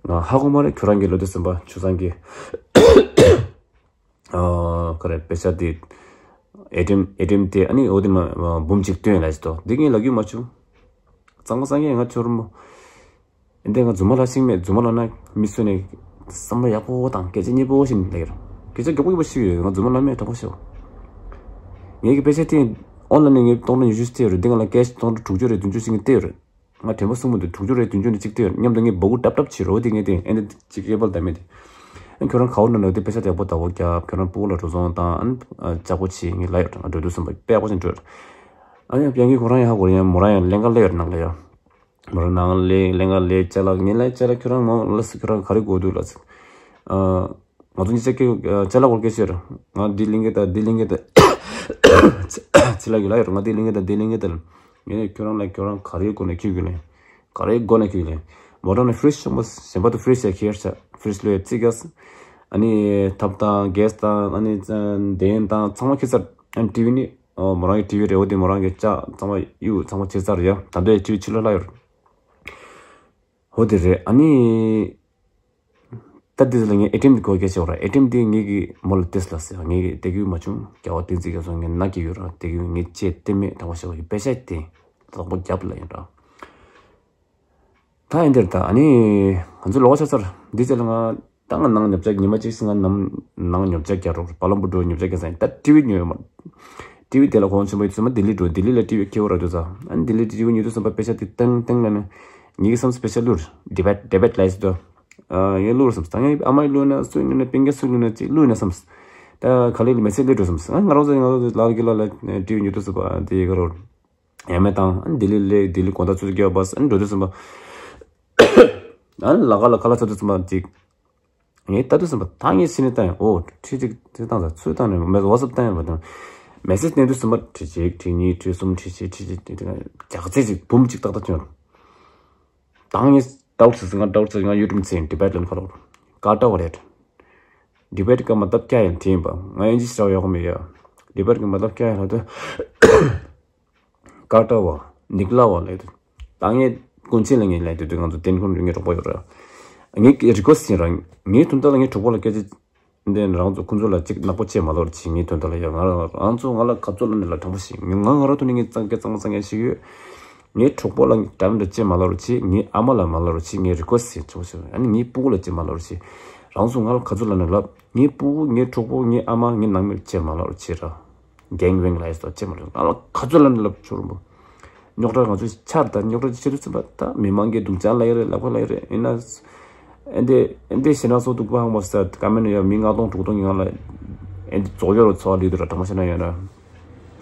ང་ཧ་གོ་མ་རེད། ཁྱོད་རང་གིས་ལབ་དུས་ཙམ་པ་ཆོས་བཟང་གིས། ཨ། ག་རེ་པེ་ས་དེ། ཨེ་ཊི་ཨེམ་ཨེ་ཊི་ཨེམ་དེ་ཨ་ནི་འོ་དེ་མ་འབུམ་གཅིག་བཏོན་ལབ་ཅིག་ཏོ། འདི་ངས་ལབ་རྒྱུ་མ་བྱུང་། གཙང་མ་གཙང་གི་ང་ཁྱོད་རང་མོ། འདི་ང་རྫུན་མ་ལབ་ཤེས་མེད། རྫུན་མ་ལབ་ན་མི་སུ་ནས་བསམ་བློ་ཡག་པོ་དང་སྐད་ཆ་སྙན་པོ་ཞིག་ལབ་ཀྱི་རེད། སྐད་ཆ་མགྱོགས་པོ་ཡག་པོ་ཞིག་ཡོད། ང་རྫུན་མ་ལབ་མེད། དྲང་པོ་བཤད། ངས་ཀྱི་པེ་ས་དེ་ཨོན་ལན་ནས་ངས་སྟོང་ཕྲག་ཉི་ཤུ་སྟེར་ཡོད་རེད། འདི་ང་ལ་ཀེ་ཤི་སྟོང་ཕྲག་དྲུག་ཅུ་རེ་བདུན་ཅུ་ཞིག་ངས་སྟེར་ཡོད་རེད། ང་དྲན་པ་སྲུང་མི་འདུག་དྲུག་ཅུ་རེ་བདུན་ཅུ་ནས་གཅིག་སྟེར་ཡོད། མཉམ་དུ་ངས་སྦ་ཁུག་ཏབ་ཏབ་བྱེད་རོགས། དེ་ངས་དེ་ཨེ་འདི་གཅིག་ཨེ་པལ་དང་མེད་དེ། ཨ་ཁྱོད་རང་ག་བོ་ན་ལོ་དེ་པེ་ས་དེ་ཡག་པོ་ད་བོ་རྒྱབ། ཁྱོད་རང་སྤུ་གུ་ལ་འགྲོ་སོང་དང་ཨ་ལྕགས་པོ་བྱེད། ངས་ལབ་ཡོད། ང་འགྲོ་དུས་ཙམ་པ་དཔེ་ཡག་པོ་ཞིག་འགྲོ་ཡོད། ཨ་ཡང་པིང་གི་ཁོ་རང་ཡང་ཧ་གོ་རེད། ཡང་མོ་རང་ཡང་ལེན་ག་ལེ་ཡོད་ནང་ལ་ཡ། མོ་རང་ནང་ལེ་ལེན་ག་ལེ་ཅ་ལག་ངས་ལབ་ཅ་ལག་ཁྱོད་རང་མོ་ལ་སི་ཁྱོད་རང་ག་རེ་དགོས་འདུག་ལབ་ཟེར། ཨ། ང་ཚོ་གཉིས་ཆ་སྐད་ཅ་ལག་སྐོར་སྐད་ཆ་རེད། ང་འདི་ལེན་གི་ད་འདི་ལེན་གི་ད། ཚེ་ལགས་ཀྱིས་ལབ་ཡོད་རེད། ང་འདི་ལེན་གི་ད་འདི་ལེན་གི་ད། ངས་ཁྱོད་རང་ལ་ཁྱོད་རང་ག་རེའི་སྒོ་ནས་ཁྱོད་ཀྱིས་ལེན། ག་རེའི་སྒོ་ནས་ཁྱོད་ཀྱིས་ལེན། མོ་རང་ནས་ཕི་རིཇ་ཆེན་པོ་གཞན་པ་དུ་ཕི་རིཇ་ཡ་ཁྱེར་ཤག་ཕི་རིཇ་ལོས་རྩིས་རྒྱག་ཨ་ནི་ཐབ་དང་གེ་སི་དང་ཨ་ནི་གདན་དང་ཚང་མ་ཁྱེར་ཚར། ཨ་ནི་ཊི་ཝི་ནི་ཨོ་མོ་རང་གི་ཊི་ཝི་རེད། འོ་དེ་མོ་རང་གི་ལྕགས་ཚང་མ་གཡུག་ཚང་མ་ཁྱེར་ཚར་ཡ། ད་ལྟའི་ཊི་ཝི་ཕྱི་ལོགས་ལ་ཡོད་རེད། འོ་དེ་རེད། ཨ་ནི། ད་འདི་ལ་ངས་ཨེ་ཊི་ཨེམ་དེ་གོ་སྐད་ཆ་བོ་ར། ཨེ་ཊི་ཨེམ་དེ་ངས་ཀྱི་མོ་ལ་ཏེས་ལ་ཟེར། ངས་ཀྱི་དེ་གི་མ་བྱུང་རྒྱལ་བ་བསྟན་འཛིན་རྒྱ་མཚོ་ངས་ན་གི་ཡོད་ར། དེ་གི་ངས་ཅེས་དེ་མེད་དྲང་པོ་བཤད་པ་ཡི་པེ་ཤ་དེ་དོག་པོ་རྒྱབ་ལ་ཡིན་ར། ད་ཡིན་དེར་ད་ཨ་ནི་ང་ཚོ་ལོག་ཆ་ཚར་འདི་ཚེ་ལ་ང་ད་ང་ནང་ཉོ་ཆ་ཉི་མ་གཅིག་སི་ང་ནང་ནང་ཉོ་ཆ་རྒྱག་རོགས་བ་ལམ་བུ་འགྲོ་ཉོ་ཆ་རྒྱག་ས་ཡིན། ད་ཊི་ཝི་ཉོ་ཡོད་མ། ཊི་ཝི་དེ་ལ་གོང་ཆེན་པོ་ཡོད་དུས་ཙམ་པ་ལྡི་ལི་འགྲོ། ལྡི་ལི་ལ་ཊི་ཝི་ཁྱེར་བ་ར་འགྲོ་ས། ཨ་ནི་ལྡི་ལི་ཊི་ཝི་ཉོ་དུས་ཙམ་པ་པེ་ཤ་དེ་ཏང་ཏང་ལ་ནི་ངེད་ཀྱི་བསམ་པེ་ཤ་བླུགས་ཌི་བེཊ་ཌི་བེཊ་ལ་ཡིན་ཟེར་དུས། ཨ་ཡིན་བླུགས་ར་བསམ། ད་ངས་ཨ་མ་ཡིས་བླུགས་ན་སུ་ཉོ་ན་སྤུན་ཀྱག་སུ་བླུགས་ན་ཅིག་བླུགས་ན་བསམ། ད་ག་ལེ་ལ་མེ་སེ་ལེ་འགྲོ་བསམ། ཨ་ང་རང་ཚོ་ང་རང་ཚོ་ལ་གི་ལ་ལ་ཊི་ཝི་ཉོ་དུས་ཙམ་པ་དེ་ག་རོ་ཡ་མེ་དང་ཨ་ནི་ལྡི་ལི་ལ་ལྡི་ལི་དགོང་དག་ཆུ་ཚོད་བརྒྱད་པ་ཨ་ནི་འགྲོ་དུས་ཙམ་པ། ཨ་ནི་ལ་ག་ལ་ཁ་ལག་ཚ་དུས་ཙམ་པ་ཅིག་ངས་ལྟ་དུས་ཙམ་པ་ད་ངས་ཕྱི་ནས་བཏང་ཡང་ཨོ་ཁྲི་གཅིག་ཁྲི་བཏང་ཙང་ཚུར་བཏང་ནས་མེ་ཝ་ཊི་སེབ་བཏང་ཡང་མ་བཏང་། མེ་སེ་ཇི་བསྟན་དུས་ཙམ་པ་ཁྲི་གཅིག་ཁྲི་གཉིས་ཁྲི་གསུམ་ཁྲི་བཞི་ཁྲི་བཞི་ཁྲི་བཞི་རྒྱག་ཚད་ཅིག་འབུམ་གཅིག་ཏག་ཏག་བྱུང་། ད་ངས་ཌའུ་ཊི་ཟེར་ང་ཌའུ་ཊི་ཟེར་ང་ཡུ་ཊུབ་ཚེ་ཌི་བེཊ་ལ་ཁ་ལོ་ཀ་ཏ་བ་རེད། ཌི་བེཊ་གི་མ་ཏབ་ཀྱ་ཡང་དྲན་པ་ང་ཡིན་ཅི་ཞེ་དྲག་ཡག་པོ་མེད་ཡ། ཌི་བེཊ་གི་མ་ཏབ་ཀྱ་ཡང་ལ་དུ། ཀ་ཏ་བ། ནིག་ལ་བ་ལབ་དུས། ད་ངས་ཀུན་མཁྱེན་ལ་ངས་ལབ་དུས་དུས་ང་ཚོ་ཏན་ཀུན་ངའི་གྲོགས་པོ་ཡོད་རེད། ངས་རི་ཀུ་ཨེ་སི་ཊི་ཡིན་ར། ངའི་དོན་དག་ལ་ངའི་གྲོགས་པོ་ལ་སྐད་ཆ་འདི་རང་ཚོ་ཁོང་ཚོ་ལ་གཅིག་ནག་པོ་བྱེད་མ་ལོར་བྱེད། ངའི་དོན་དག་ལ་ཡ་ང་རང་ཚོ་ང་ལ་ག་ཚོད་ལ་ནི་ལ་དྲང་པོ་ཞིག་ང་ང་རང་ཐོག་ནས་ངས་གཙང་སྐད་གཙང་མ་གཙང་སྐད་ཞིག་ཡོད། ངའི་གྲོགས་པོ་ལ་དྲན་དུ་བྱེད་མ་ལོར་བྱེད། ངའི་ཨ་མ་ལ་མ་ལོར་བྱེད། ངའི་རི་ཀུ་ཨེ་སི་ཊི་ཡིན་ཆོག་ཆོག་ཨ་ནི་ངའི་སྤུ་གུ་ལ་བྱེད་མ་ལོར་བྱེད། རང་ཚོ་ང་ལ་ག་ཚོད་ལ་ནི་ལབ། ངའི་སྤུ་གུ་ངའི་གྲོགས་པོ་ངའི་ཨ་མ་ངའི་ནང་མི་ལ་བྱེད་མ་ལོར་བྱེད་ར། རྒན་ཝེང་ལ་ཡོད་ཅེས་མ་རེད། ང་ལ་ག་ཚོད་ལ་ནི་ལབ་ཆོག་རུང་པོ། རྙོག་དྲ་ང་ཚོ་ཆར་དང་རྙོག་དྲ་ཆེ་དུས་ཙམ་པ་ད་མི་མང་གིས་སྡུག་ཅག་ལ་ཡི་རེད་ལབ་ཁོ་ལ་ཡི་རེད། ཡིན་ན། ཨེ་འདི་ཨེ་འདི་ཞེ་ན་སོ་སྡུག་པ་ཧང་མོ་ས་ཀ་མེན་ཡ་མི་ལྔ་སྟོང་དྲུག་སྟོང་གི་ང་ལ་ཨེ་འདི་རྫོགས་ཡོད་རུ་འཚོ་བ་ལུས་དུ་ར་དྲང་མ་ཤེས་ན་ཡོད་ན།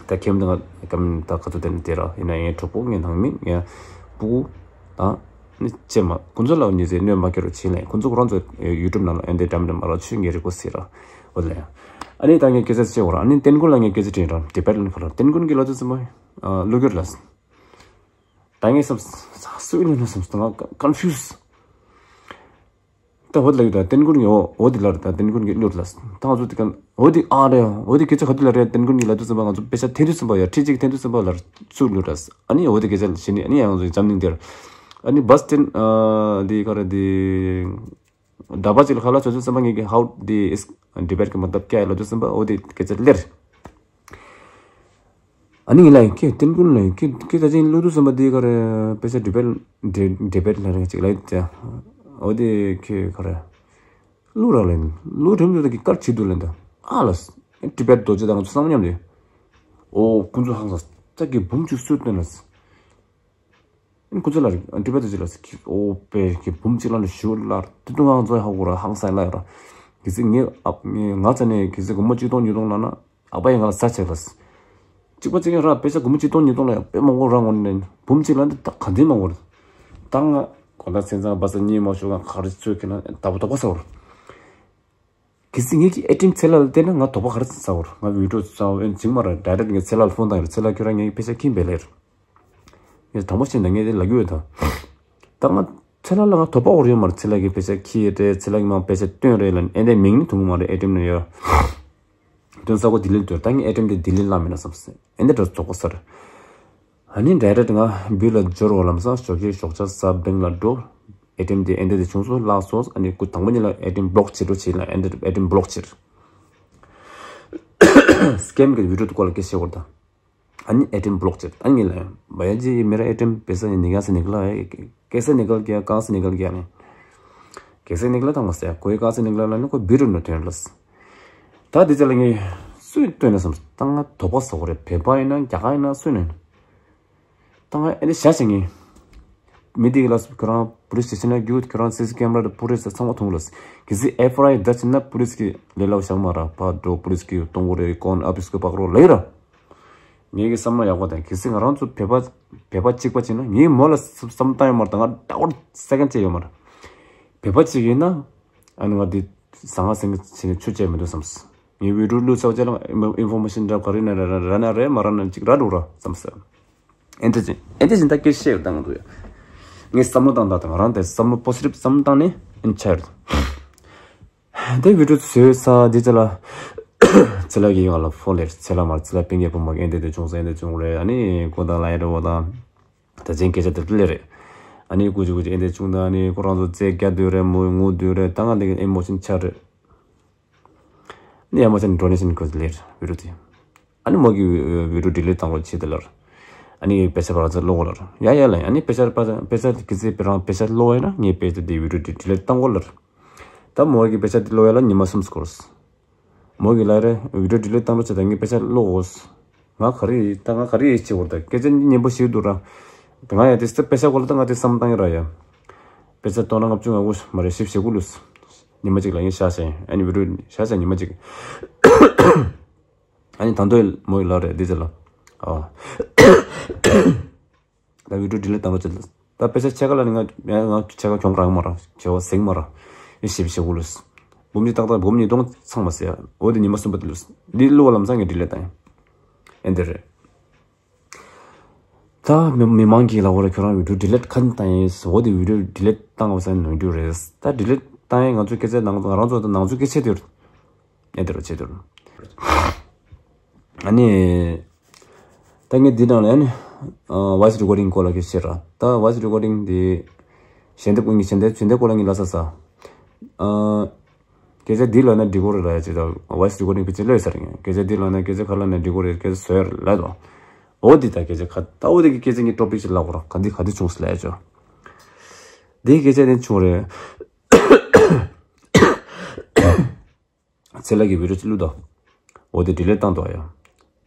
ད་ཁྱིམ་དུ་ང་ཀ་མེན་ད་ག་ཚོད་དེ་ནི་དེ་ར་ཡིན་ན་ངའི་གྲོགས་པོ་ངའི་ནང་མི་ངའི་སྤུ་གུ་དང་། ནི་ཅེས་མ་ཁོང་ཚོ་ལ་ཉི་ཚེ་གནོད་མ་སྐྱེལ་རོགས་བྱེད་ལེ། ཁོང་ཚོ་ཁོ་རང་ཚོ་ཡུ་ཊུབ་ནང་ལ་ཨེ་འདི་འགྲམ་འགྲམ་མ་རོགས་ཆུ་ངའི་རི་ཀུ་སི་ར་འོ་ལེ། ཨ་ནི་ད་ངས་སྐད་ཆ་བཤད་འོ་ར། ཨ་ནི་ཏན་ཀུན་ལ་ངས་སྐད་ཆ་དྲིས་ར་ཏི་བེཊ་ལན་ཁ་ར་ཏན་ཀུན་གྱི་ལོ་ཚོད་ཙམ་པ་ལུ་གུར་ལ་ད་ངས་བསམ་སུ་ལུ་ན་བསམ་སྟངས་ཀོན་ཕིའུ་སི། ད་འོ་དེ་ལ་ཡོད་ད་ཏན་ཀུན་གྱི་འོ་འོ་དེ་ལར་ད་ཏན་ཀུན་གྱི་གླུ་ལ་ད་ང་ཚོ་དེ་ག་འོ་དེ་ཨ་རེད། འོ་དེ་སྐད་ཆ་ག་དུས་ལ་རེད། ཏན་ཀུན་གྱི་ལ་དུས་ཙམ་པ་ང་ཚོ་དཔེ་ཆ་འཐེན་དུས་ཙམ་པ་ཡ་ཁྲི་གཅིག་འཐེན་དུས་ཙམ་པ་ལ་ཚུར་གླུ་ད། ཨ་ནི་འོ་དེ་སྐད་ཆ་བྱས་ནས་ཨ་ནི་ཡང་ང་ཚོ་འཛམ་གླིང་འདིར་ཨ་ནི་བ་སི་ཏན་ཨ་དེ་ག་རེད་དེ། འདྲ་པ་ཅིག་ལ་ཁ་ལག་ཆོས་ཚོད་བསམ་པ་ངེད་ཀྱི་how this is debate གི་མ་ཐབས་སྐྱ་ཡ་ལ་དུས་བསམ་པ་འོ་དེ་སྐད་ཆ་ལེར། ཨ་ནི་ངས་ལ་ཡིན་ཁྱེད་ཏན་ཀུན་ལ་ཡིན་ཁྱེད་ཁྱེད་ད་ཅིང་ལུ་དུས་བསམ་པ་དེ་ག་རེ་དཔེ་ཆ་འདྲི་བལ་འདྲི་འདྲི་བལ་ལ་རེ་ཅིག་ལ་ཡིན་ཅ། འོ་དེ་ཁྱེད་ག་རེ་ལུ་ར་ལ་ཡིན་ལུ་རིམ་དུ་ད་ཀྱི་དཀར་བྱེད་དུ་ལ་ཡིན་ད་ཨ་ལ་འདྲི་བལ་རྡོ་རྗེ་དང་ཚོ་བསམ་མཉམ་དེ་ཨོ་ཁོང་ཚོ་ཧང་སངས་ད་ཀྱི་འབུམ་གཅིག་སུས་སྟོན་ལ། ཁོ་ཚོ་ལ་འདྲི་བ་དེ་ཚོ་ལ་ཨོ་པའི་གི་འབུམ་གཅིག་ལ་ནི་ཞུ་ལ་དེ་དུང་ང་ཚོ་ཧ་གོ་ར་ཧང་སང་ལ་ཡོད་ར། གལ་སྲིད་ངས་ཨ་ངས་ང་ཚ་ནས་གལ་སྲིད་སྒོར་མོ་གཅིག་སྟོང་ཉིས་སྟོང་ལ་ན་ཨ་ཕ་ཡིས་ང་ལ་ཟ་བྱས་ལ། གཅིག་པ་གཅིག་ཡང་ར་དཔེ་ཆ་སྒོར་མོ་གཅིག་སྟོང་ཉིས་སྟོང་ལ་ཡང་དཔེ་མང་པོ་ར་ངོ་ནས་འབུམ་གཅིག་ལ་འདི་ད་ག་འདི་མང་པོ་རེད། ད་ང་གོ་ད་སེམས་ཙང་བ་ས་གཉིས་མ་ཞུ་ང་ག་རེ་ཚོད་ཁེ་ན་ད་བ་ད་བ་ས་བར། གལ་སྲིད་ངེད་ཀྱི་ཨེ་ཊི་ཨེམ་ཚེ་ལ་ལ་བལྟས་ན་ང་དོགས་པ་ག་རེ་ཚ་བར་ང་བི་ཌིའོ་ཚ་བར་ཨེན་བྱིང་མ་ར་ཌའི་རེག་ངས་ཚེ་ལ་ལ་ཕོན་བཏང་ཡོད་ཚེ་ལ་ཁྱོད་རང་ངའི་དཔེ་ཆ་ཁྱིམ་པའི་ལེར། ངས་དྲང་པོ་བཤད་ན་ངས་དེ་ལ་རྒྱུ་ཡོད་དང་། ད་ང་ཚེ་ལ་ལ་ང་དོགས་པ་འོར་ཡོད་མ་རེད་ཚེ་ལ་གི་དཔེ་ཆ་ཁྱི་རེད་ཚེ་ལ་གི་མ་དཔེ་ཆ་སྟོན་རེད་ལ་ཨེ་འདྲའི་མིང་ནི་ཐུང་གི་མ་རེད་ཨེ་ཊི་ཨེམ་ནི་ཡོད། སྟོན་ས་གོ་ལྡི་ལི་འདོད་ད་ངས་ཨེ་ཊི་ཨེམ་དེ་ལྡི་ལི་ལ་མིན་ན་བསམ་སེ་ཨེ་འདྲ་འདྲ་རྫོགས་པ་སར། ཨ་ནི་འདྲ་རེད་ང་བུ་ལ་འབྱོར་བ་ལམ་སང་ཞོགས་ཀྱི་ཞོགས་ཇ་ཟ་བེང་ལ་འགྲོ། ཨེ་ཊི་ཨེམ་དེ་ཨེ་འདྲ་དེ་བྱུང་སོང་བརླག་སོང་ཨ་ནི་སྐུ་དང་པོ་ཉིད་ལ་ཨེ་ཊི་ཨེམ་བི་ལོག་བྱེད་འགྲོ་བྱེད་ལ་ཨེ་འདྲ་ཨེ་ཊི་ཨེམ་བི་ལོག་བྱེད། སི་ཀེམ་གི་བི་ཌིའོ་དུ་སྐོར་ལ་སྐད་བཤད་བར་དང་། ཨ་ནི་ཨེ་ཊི་ཨེམ་བི་ལོག་བྱེད་ཨ་ནི་ལ་བ་ཡ་ཇི་མེ་ར་ཨེ་ཊི་ཨེམ་པེ་ས་ནི་ནི་ག་ས་ནི་ག་ལ་ཀེ་ས་ནི་ག་ལ་ག་ས་ནི་ག་ལ་ནི། ཀེ་ས་ནི་ག་ལ་དང་མ་སེ་ཀོ་ཡི་ག་ས་ནི་ག་ལ་ལ་ནི་ཀོ་བི་ཌིའོ་ནོ་ཐོན་ལ་སི། ད་དེ་ཚེ་ལ་ངས་སུས་སྟོན་ན་བསམ་ད་ང་དོགས་པ་ཟ་གོ་རེད་བོད་པ་ཡིན་ན་རྒྱ་གར་ཡིན་ན་སུས་ནན། ད་ང་ཨེ་འདི་བྱ་བྱེད་ངས། མི་དེ་གི་ལ་སུ་ཁྱོད་རང་པུ་རི་སི་ཅི་ན་རྒྱུ་ཁྱོད་རང་སི་སི་ཀེམ་ར་དུ་པུ་རི་སི་ཚང་མ་ཐོང་ལ་སི། གི་སི་ཨེཕ་ཨའི་ཨར་ད་ཅི་ན་པུ་རི་སི་གི་ལས་ལ་བཞག་མ་ར་ཕ་འགྲོ་པུ་རི་སི་གི་གཏོང་གོ་རེ་ཀོན་ཨ་བི་སི་ཀི་པག་རོ་ལ་ཡི་ར། ངས་གི་བསམ་བློ་ཡག་པོ་དང་གི་སི་ང་རང་ཚོ་བོད་པ་བོད་པ་གཅིག་པ་བྱས་ན་ངས་མོ་ལ་བསམ་བཏང་ཡོད་མ་ར་ད་ང་ད་བར་སེ་ཀན་ཅེ་ཡོད་མ་ར། བོད་པ་གཅིག་ཡིན་ན་ཨ་ནི་ང་འདི་ཟང་ང་སེང་གི་ཆེ་ནས་ཆུ་བཅད་མི་འདུག་བསམ། ངའི་བི་ཌིའོ་བླུགས་ཚར་བ་བཅས་ལ་ཨིན་ཕོར་མེ་ཤིན་འདྲ་ག་རེ་ན་ར་ར་ན་རེད་མ་ར་ན་ཅིག་ར་འགྲོ་ར་བསམ་ཟེར། ཨེ་འདྲ་ཅིག་ཨེ་འདྲ་ཅིག་ད་སྐད་བཤད་ཡོད་ད་ང་ཚོ་ཡ། ངས་བསམ་བློ་བཏང་ད་ད་ང་རང་དེ་བསམ་བློ་པོ་སི་ཊིབ་བསམ་བློ་བཏང་ནས་ཨེ་འཆར། དེ་བི་ཌིའོ་བཟོས་ས་དེ་ཚེ་ལ་ཚེ་ལ་གི་ཡོང་ལ་ཕོ་ལེར་ཚེ་ལ་མར་ཚེ་ལ་པིང་གེ་བུ་མ་ཨེ་འདྲ་དེ་བྱུང་ས་ཨེ་འདྲ་བྱུང་རེད་ཨ་ནི་གོ་ད་ལ་ཡ་རེ་བ་དང་། ད་ཅན་སྐད་ཆ་དེ་ལེ་རེད། ཨ་ནི་ཀུ་ཅི་ཀུ་ཅི་ཨེ་འདྲ་བྱུང་ད་ཨ་ནི་ཁོ་རང་ཚོ་རྩེ་རྒྱ་དུས་རེད་མོ་ངུ་དུས་རེད་ད་ང་འདི་གི་ཨེ་མོ་ཤིན་ཆ་རེད། ནི་ཡ་མ་ཆ་ནི་ཌོ་ནེ་ཤན་ཁོ་ལེར་བི་ཌིའོ་དེ། ཨ་ནི་མོ་གི་བི་ཌིའོ་ཌི་ལིཊ་བཏང་རོགས་བྱེད་དེ་ལར། ཨ་ནི་དཔེ་ཆ་པ་རང་ཚོ་ཀློག་གོ་ལར། ཡ་ཡ་ལ་ཨ་ནི་དཔེ་ཆ་པ་དཔེ་ཆ་གི་ཚེ་པེ་རང་དཔེ་ཆ་ཀློག་ཡ་ན་ངས་དཔེ་ཆ་དེ་བི་ཌིའོ་ཌི་ལིཊ་བཏང་གོ་ལར། ད་མོ་གི་དཔེ་ཆ་དེ་ཀློག་ཡ་ལ་ཉི་མ་གསུམ་སྐོར། མོ་གི་ལ་རེ་བི་ཌིའོ་ཌི་ལིཊ་བཏང་རོགས་བྱེད་ད་ངས་དཔེ་ཆ་ཀློག་གོ། ང་ག་རེ་ཡིན་ད་ང་ག་རེ་ཡིན་ཅེས་བོར་ད་སྐད་ཆ་སྙན་པོ་ཞིག་འདུག་ར། ད་ང་ཡ་དེ་སྟབས་དཔེ་ཆ་སྐོར་ལ་ད་ང་དེ་བསམ་བཏང་ཡིན་ར་ཡ། དཔེ་ཆ་སྟོང་ན་ལྔ་བཅུ་ང་དགུ་མ་རེད་བཞི་བཅུ་ཞེ་དགུ་ལུས། ཉི་མ་གཅིག་ལ་ངས་བཞག་བྱས་ཨ་ནི་བི་ཌིའོ་བཞག་བྱས་ཉི་མ་གཅིག་ཨ་ནི་ད་འདོད་མོ་ཡི་ལ་རེད་འདི་ཚེ་ལ། ཨ། ད་བི་ཌིའོ་ཌི་ལིཊ་བཏང་རོགས་བྱེད། ད་དཔེ་ཆ་ཕྱེད་ཀ་ལ་ནི་ང་ང་ཕྱེད་ཀ་གྱོང་རག་མ་ར་བྱེད་བ་ཟིང་མ་ར། ཨེ་ཞེ་བྱེད་དགོས་ལུས། འབུམ་གཅིག་ཏག་ཏག་འབུམ་གཉིས་སྟོང་ཚང་མ་ཟེར་ཡ་འོ་དེ་ཉི་མ་གསུམ་པ་དེ་ལུས་འདི་བླུགས་པ་ལམ་སང་གི་ཌི་ལིཊ་བཏང་ཡ། ཨེ་འདི་རེད། ད་མི་མི་མང་གིས་ལབ་པ་རེད་ཁྱོད་རང་བི་ཌིའོ་ཌི་ལིཊ་ག་འདི་བཏང་ཡིན་ཟེར་འོ་དེ་བི་ཌིའོ་ཌི་ལིཊ་བཏང་བ་ཟེར་ནོར་འཁྲུལ་རེད། ད་ཌི་ལིཊ་བཏང་ཡིན་ང་ཚོ་སྐད་ཆ་ནང་ང་རང་ཚོ་ད་ནང་ཚོ་སྐད་ཆ་དེ་རེད། ཨེ་དེ་རུ་ཆེ་དེ་རུ། ཨ་ནི། ད་ངས་འདི་ནང་ལ་ཨ་ནི། ཝོ་ཡི་སི་རི་ཀོར་ཌིང་སྐོར་ལ་སྐད་ཆ་བཤད་ར། ད་ཝོ་ཡི་སི་རི་ཀོར་ཌིང་འདི། ཞལ་འདེབས་ཀུན་གྱི་ཞལ་འདེབས་ཞལ་འདེབས་སྐོར་ལ་ངས་ལ་ས་ས། ཨ། སྐད་ཆ་འདི་ལ་ན་འགྲིག་གོ་རེད་ལ་ཡ་ཅེ་ད་ཝོ་ཡི་སི་རི་ཀོར་ཌིང་ཕི་ཅི་ལོས་ས་རེད་ངས་སྐད་ཆ་འདི་ལ་ན་སྐད་ཆ་ག་ལ་ན་འགྲིག་གོ་རེད་སྐད་ཆ་བཟོ་ཡ་རེད་ལ་དོ། འོ་འདི་ད་སྐད་ཆ་ག་ད་འོ་འདི་གི་སྐད་ཆ་ངས་ཊོ་པིག་ཅིག་ལབ་གོ་ར་ག་འདི་ག་འདི་བྱུང་སི་ལ་ཡ་ཅོ། འདི་སྐད་ཆ་འདི་བྱུང་རེད། ཚེ་ལྷ་གི་བི་ཌིའོ་ཅིག་བླུགས་དང་། འོ་དེ་ཌི་ལིཊ་བཏང་འདུག་ཡ།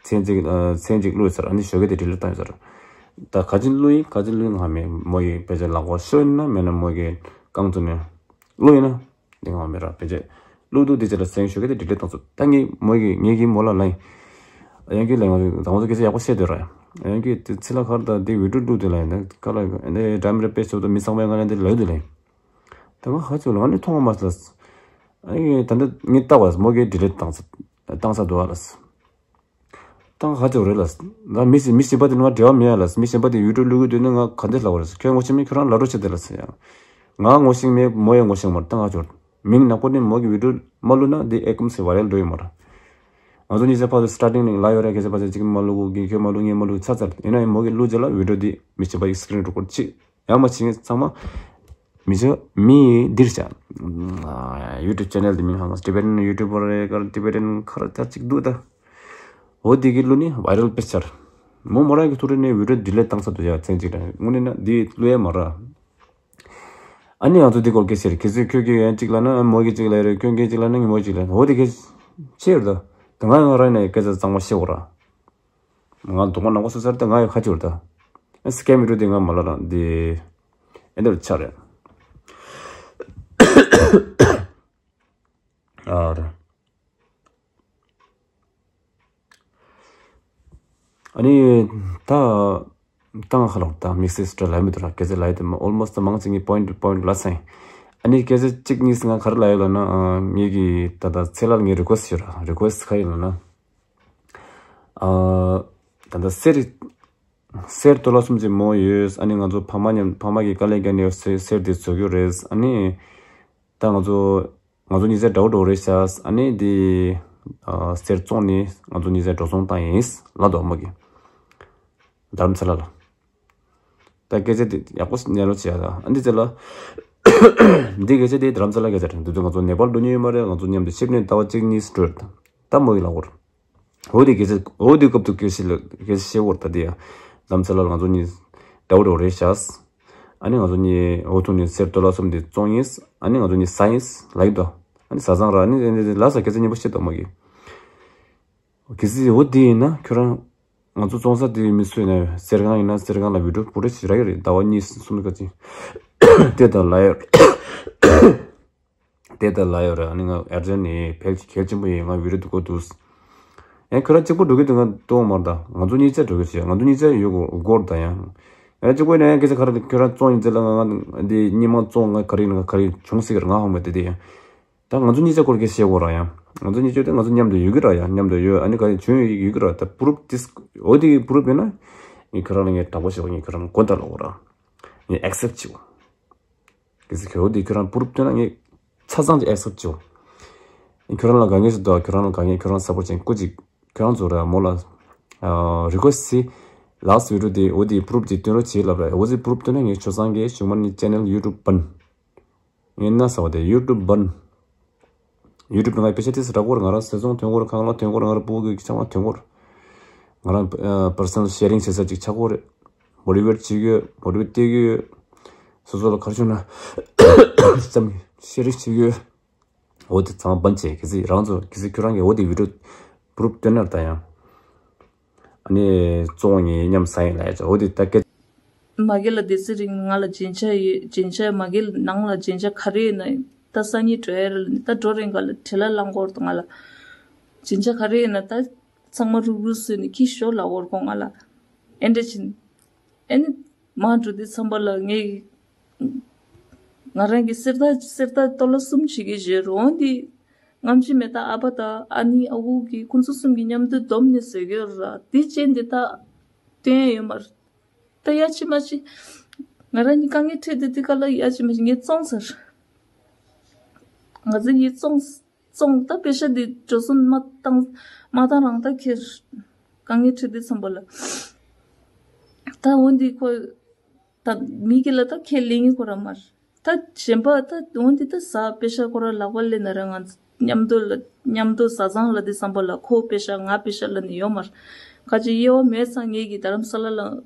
མཚན་གཅིག་ཨ་མཚན་གཅིག་བླུགས་ཚར་ཨ་ནི་ཞོགས་ཀས་དེ་ཌི་ལིཊ་བཏང་ཡོད་ཚར། ད་ག་ཅིན་བླུགས་ཡིན་ག་ཅིན་བླུགས་ཡིན་ཧ་མེད་མོ་ཡི་དཔེ་ཆ་ལག་པ་ཤོར་ཡིན་ན་མེད་ན་མོ་གི་རྐང་ཐུག་ནས་བླུགས་ཡིན་ན་འདི་ང་མེད་ར་དཔེ་ཆ་བླུགས་འདུག་དེ་ཆ་ལ་སེང་ཞོགས་ཀས་དེ་ཌི་ལིཊ་བཏང་ཚུགས་ད་ངས་མོ་གི་ངས་གི་མོ་ལ་ལན་ཡང་གི་ལན་ང་ཚོ་སྐད་ཆ་ཡག་པོ་བཤད་འདོད་ར་ཡང་གི་དེ་ཚེ་ལ་ཁར་ད་དེ་བི་ཌིའོ་བླུགས་དེ་ལ་ཡིན་ན་ག་ལ་ཡིན་འདི་འདྲ་མི་རེད་དཔེ་ཆ་ད་མི་ཚང་མས་ང་ལ་འདི་ལ་ཡོད་དེ་ལ་ཡིན། ད་ང་ཧ་ཅོ་ལ་ང་ནི་མཐོང་བ་མ་སླ། ཨ་ནི་ད་འདི་ངས་བལྟ་བ་མོ་གིས་ཌི་ལིཊ་བཏང་ས་བཏང་ས་འདུག་ཨ་ལ། ད་ང་ཧ་ཅོ་རེད་ལ། ང་མི་ཞིག་མི་གཞན་པ་དེ་ང་འབྲེལ་བ་མེད་ཨ་ལ། མི་གཞན་པ་དེ་ཡུ་ཊུབ་བླུག་གི་འདུག་ན་ང་ག་འདི་ལབ་པ་རེད། ཁྱོད་ངོ་ཤེས་མིན་ཁྱོད་རང་ལབ་རོགས་བྱེད་དེ་ལ་ཟེར་ཡང་། ང་ངོ་ཤེས་མེད། མོ་ཡང་ངོ་ཤེས་མ་རེད། ད་ང་ཅོར་མིང་ནག་པོ་ནི་མོ་གི་བི་ཌིའོ་མ་བླུགས་ན་འདི་ཨེ་ཀམ་སི་ཝའི་རལ་འགྲོ་ཡོད་མ་རེད། ང་ཚོ་གཉིས་ཆ་ཕར་ཚུར་སི་ཊར་ཊིང་ནས་ལབ་ཡོད་རེད། སྐད་ཆ་ཕར་ཚུར་གཅིག་མ་བླུག་གི། ཁྱོད་མ་བླུག་ངས་མ་བླུག་ཚར་ཚར། ཡིན་ན་ཡང་མོ་གི་བླུགས་རྗེས་ལ་བི་ཌིའོ་འདི་མི་བྱེད་པ་ཡི་སི་ཀི་རིན་རི་ཀོཌ་ཅིག་ཡང་མ་བྱེད་མཁན་ཚང་མ་མི་བྱེད། མི་འདིར་བྱ། ཡུ་ཊུབ་ཅེ་ནལ་འདི་མིང་ཧ་མ་ཊི་བེ་ཊན་ཡུ་ཊུབ་པར་རེད། ག་རེ་ཊི་བེ་ཊན་ག་རེ་ད་ཅིག་འདུག་ད། འོ་འདི་གི་བླུགས་ནི་ཝའི་རལ་དཔེ་ཆར། མོ་མོ་རང་གི་ཐུགས་རེ་ནས་བི་ཌིའོ་ཌི་ལིཊ་བཏང་ཚར་འདུག་ཡ། མཚན་གཅིག་རེད། དངོས་གནས་ན་འདི་བླུགས་ཡ་མ་རེད། ཨ་ནི་ང་ཚོ་འདི་སྐོར་སྐད་ཆ་རེད། གལ་སྲིད་ཁྱོད་ཀྱིས་ཡང་གཅིག་ལབ་ན་མོ་གིས་གཅིག་ལབ་རེད། ཁྱོད་ཀྱིས་གཅིག་ལབ་ན་ངས་མོ་གཅིག་ལབ། འོ་དེ་གལ་ཆེ་རེད་ད། ད་ང་ཡང་རང་ནས་སྐད་ཆ་གཙང་མ་བཤད་དགོས་ར། ང་རྡོག་མ་ནག་པོ་བཟོས་ཚར་ད། ང་ཡང་ཁ་ཆེ་བར་ད། སི་ཀེམ་བི་ཌིའོ་དེ་ང་མ་ལབ་ར་འདི་ཨེ་འདྲ་ཆགས་རེད། ཨ་ར། ཨ་ནི་ད་ད་ང་ཁ་ལོག་ད་དམིགས་བསལ་སི་ཊར་ལབ་མི་འདུག་ར། སྐད་ཆ་ལབ་ཡ་དེ་ཨོལ་མོ་སི་ཊི་མང་ཆེ་ངས་པོ་ཡིན་ཊི་པོ་ཡིན་ཊི་ལབ་ཚར་ཡིན། ཨ་ནི་སྐད་ཆ་གཅིག་གཉིས་ང་ག་རེ་ལབ་ཡོད་ལབ་ན། ཨ། ངེད་ཀྱི་ད་ལྟ་ཚེ་ལགས་ངས་རི་ཀུ་ཨེ་སི་ཊི་ཞུ་ར། རི་ཀུ་ཨེ་སི་ཊི་ག་ཡིན་ལབ་ན། ཨ། ད་ལྟ་གསེར་གསེར་ཏོ་ལ་གསུམ་གྱི་མོ་ཡོད། ཨ་ནི་ང་ཚོ་ཕ་མ་མཉམ་ཕ་མ་གི་དཀའ་ལས་བརྒྱབ་ནས་གསེར་གསེར་དེ་བཟོ་རྒྱུ་རེད། ཨ་ནི་ད་ང་ཚོ་ང་ཚོ་གཉིས་ཆ་འདྲ་བོ་འདྲ་བོ་རེད་ཤག། ཨ་ནི་འདི་ཨ་གསེར་བཙོང་ནས་ང་ཚོ་གཉིས་ཆ་འགྲོ་སོང་བཏང་ཡིན་ལབ་འདུག་མོ་གིས། རྡ་རམ་ས་ལ་ལ། ད་སྐད་ཆ་དེ་ཡག་པོ་གནས་ལོ་བྱེད་ཡ་ད། ཨ་འདི་ཚེ་ལ་འདི་སྐད་ཆ་དེ་རྡ་རམ་ས་ལ་སྐད་ཆ་རེད། འདི་དུས་ང་ཚོ་ནེ་པཱལ་འགྲོ་མྱོང་ཡོད་མ་རེད། ང་ཚོ་མཉམ་དུ་ཆིབས་ནས་ཟླ་བ་གཅིག་གཉིས་འགྲོ་ཡོད་ད། མོ་གིས་ལབ་ཀྱི་ཡོད་རེད། འོ་དེ་སྐད་ཆ་འོ་དེ་སྐབས་དུ་སྐད་ཆ་ལ་སྐད་ཆ་བཤད་ཀྱི་ཡོད་རེད་ད། དེ་ཡ་རྡ་རམ་ས་ལ་ལ་ང་ཚོ་གཉིས་འདྲ་བོ་འདྲ་བོ་རེད་ཤག། ཨ་ནི་ང་ཚོ་གཉིས་འོ་ཐུག་ནས་གསེར་ཏོ་ལ་གསུམ་དེ་བཙོང་ཡིན། ཨ་ནི་ང་ཚོ་གཉིས་ཟ་ཡིན་ལབ་ཀྱི་འདུག། ཨ་ནི་ཟ་ཚང་ར། ཨ་ནི་ལ་ས་སྐད་ཆ་མཉམ་པོ་བཤད་འདུག་མོ་གིས། གལ་སྲིད་འོ་དེ་ཡིན་ན་ཁྱོད་རང་ང་ཚོ་བཙོང་ས་དེ་མི་སུ་ཡིན་ན་གསེར་ཁང་ཡིན་ན་གསེར་ཁང་ལ་བི་ཌིའོ་པུ་རེ་ཞིག་རག་གི་རེད། ཟླ་བ་གཉིས་གསུམ་ག་ཅིག་དེ་ལྟར་ལབ་ཡོད་རེད། དེ་ལྟར་ལབ་ཡོད་རེད། ཨ་ནི་ང་ཨར་ཇེན་ནི་ཕལ་གྱི་གལ་ཆེན་པོ་ཡིན། ང་བི་ཌིའོ་འདི་སྐོར་འདུག། ཡང་ཁྱོད་རང་གཅིག་པུ་འགྲོ་གི་འདུག་ང་གཏོང་མ་རེད་ད། ང་ཚོ་གཉིས་ཆ་འགྲོ་གི་བྱས། ང་ཚོ་གཉིས་ཆ་ཡོད་དགོས་དགོས་རེད་ད། ཡང་ཡང་གཅིག་པུ་ཡིན་ན་ཡང་སྐད་ཆ་ག་རེ། ཁྱོད་རང་བཙོང་ཡིན་ཚེ་ལ་ང་ང་འདི་སྙེ་མ་བཙོང་ང་ག་རེ་ཡིན་ན་ག་རེ་བྱུང་སྲིད་ཀྱི་རེད། ང་ཧ་མ་དེ་དེ་ཡང་། ད་ང་ཚོ་གཉིས་ཆ་སྐོར་གྱི་བཤད་དགོས་ར། ཡང་ང་ཚོ་གཉིས་ཆ་དེ་ང་ཚོ་མཉམ་དུ་ཡོད་ཀྱི་ར། ཡང་མཉམ་དུ་ཡོད། ཨ་ནི་ག་ཡང་བྱུང་ཡོད་ཀྱི་ར། ད་པུ་རུབ་དེ་འོ་དེ་གི་པུ་རུབ་ཡིན་ན་ངས་ཁྱོད་རང་ལ་ངས་དྲང་པོ་བཤད་པ། ངས་ཁྱོད་རང་ལ་དགོངས་དག་ལབ་དགོས་ར། ངས་ཨེག་སེབ་བྱེད་དགོས། གལ་སྲིད་ཁྱོད་འོ་དེ་ཁྱོད་རང་པུ་རུབ་སྟོན་ན་ངས་ཆ་ཚང་གི་ཨེག་སེབ་བྱེད་དགོས། ཁྱོད་རང་ལ་དགའ་ངེས་ཤིག་འདུག། ཁྱོད་རང་ལ་དགའ་ངེས། ཁྱོད་རང་སབ་པོར་བྱེད། སྐུ་གཅིག་ཁྱོད་རང་ཚོ་ར་མོ་ལ་རི་ཀུ་ཨེ་སི་ཊི་བྱེད། ལཱ་སི་ཊི་བི་ཌིའོ་དེ་འོ་དེ་པུ་རུབ་དེ་སྟོན་རོགས་བྱེད་ལབ་ར། འོ་དེ་པུ་རུབ་སྟོན་ན་ངས་ཆོས་ཚང་གི་གཞུག་མ་ནི་ཅེ་ནལ་ཡུ་ཊུབ་བན། ངས་ན་ཟ་བ་དེ་ཡུ་ཊུབ་བན། ཡུ་ཊུབ་ནང་ང་དཔེ་ཆ་ཏིས་རག་གོ་ར། ང་རང་སེ་ཚོང་ཐོན་གོ་ར། ཁང་གླ་ཐོན་གོ་ར། ང་རང་ཕྲུ་གུ་གི་ཆང་བ་ཐོན་གོ་ར། ང་རང་པར་སོ་ནལ་ཤེ་རིང་བྱེད་ས་ཅིག་ཆགས་གོ་རེད། མོ་ཊི་ཝེཊ་བྱེད་ཀྱི་ཡོད། མོ་ཊི་ཝེཊ་སྟེར་གྱི་ཡོད། སོ་སོ་ལ་ག་རེ་བྱུང་ན་ཙམ་ཤེ་རིང་བྱེད་ཀྱི་ཡོད། འོ་དེ་ཚང་མ་བན་བྱས། གལ་སྲིད་རང་ཚོ་གལ་སྲིད་ཁྱོད་རང་གིས་འོ་དེ་བི་ཌིའོ་པུ་རུབ་སྟོན་ན་ད་ཡང་། ཨ་ནི་བཙོང་ངེས་མཉམ་ཟ་ཡིན་ལབ་ཡ་ཅིག། འོ་དེ་ད་སྐད། མ་གི་ལ་སྡེ་ཚན་རིང་ང་ལ་སྦྱིན་ཆ་ཡོད། སྦྱིན་ཆ་མ་གི་ནང་ལ་སྦྱིན་ཆ་ག་རེ་ཡིན་ན་ད་སང་ཉིན་འགྲོ་ཡ་རེད་ལ་ནི། ད་འགྲོ་རན་ག་ལ་བྲེལ་བ་ལངས་གོ་ར། ད་ང་ལ་སྦྱིན་ཆ་ག་རེ་ཡིན་ན་ད་ཚང་མ་རུབ་རུབ་བཟོས་ནས་ཁྱི་ཤོར་ལབ་གོ་ར་ཁོང་ང་ལ། ཨེ་འདྲ་བྱིན། ཨེ་ནི་མ་འགྲོ་དུས་ཙམ་པ་ལ་ངས་ང་རང་གི་གསེར་རྟ་གསེར་རྟ་ཏོ་ལ་གསུམ་བྱེད་ཀྱི་བཞེས་རོགས་འདི། སྔ་ཕྱི་མེད་ད་ཨ་ཕ་དང་ཨ་ནེ་ཨ་ཁུ་གི་ཁོང་ཚོ་གསུམ་གྱིས་མཉམ་དུ་བསྡོམས་ནས་བཟོས་ཀྱི་ཡོད་ར། དེ་ཅན་དེ་ད་སྟོན་ཡ་ཡོད་མ་རེད། ད་ཡ་ཅི་མ་ཅི་ང་རང་གཉིས་དཀའ་ངལ་འཕྲད་དེ་དེ་ག་ལ་ཡ་ཅི་མ་ཅི་ངས་བཙོང་ཚར། ང་ཚོ་གཉིས་བཙོང་བཙོང་ད་པེ་ཤ་དེ་འགྲོ་སོང་མ་བཏང་མ་བཏང་རང་ད་ཁྱེར། དཀའ་ངལ་འཕྲད་དུས་ཙམ་པ་ལ་ད་འོ་འདི་ཁོ། ད་མི་གི་ལ་ད་ཁས་ལེན་གི་ཁོ་ར་མ་རེད། ད་གཞན་པ་ད་འོན་ཏེ་ད་ཟ་པེ་ཤ་ཁོ་ར་ལག་པ་ལེན་ན་ར་ང་མཉམ་དུ་ལ་མཉམ་དུ་ཟ་ཚང་ལ་དེ་བསམ་པ་ལ་ཁོ་པེ་ཤ་ང་པེ་ཤ་ལ་ནི་ཡོད་མ་རེད། ཁ་ཅིག་དབྱེ་བ་མེད་ཙང་ངེད་ཀྱི་རྡ་རམ་ས་ལ་ལ་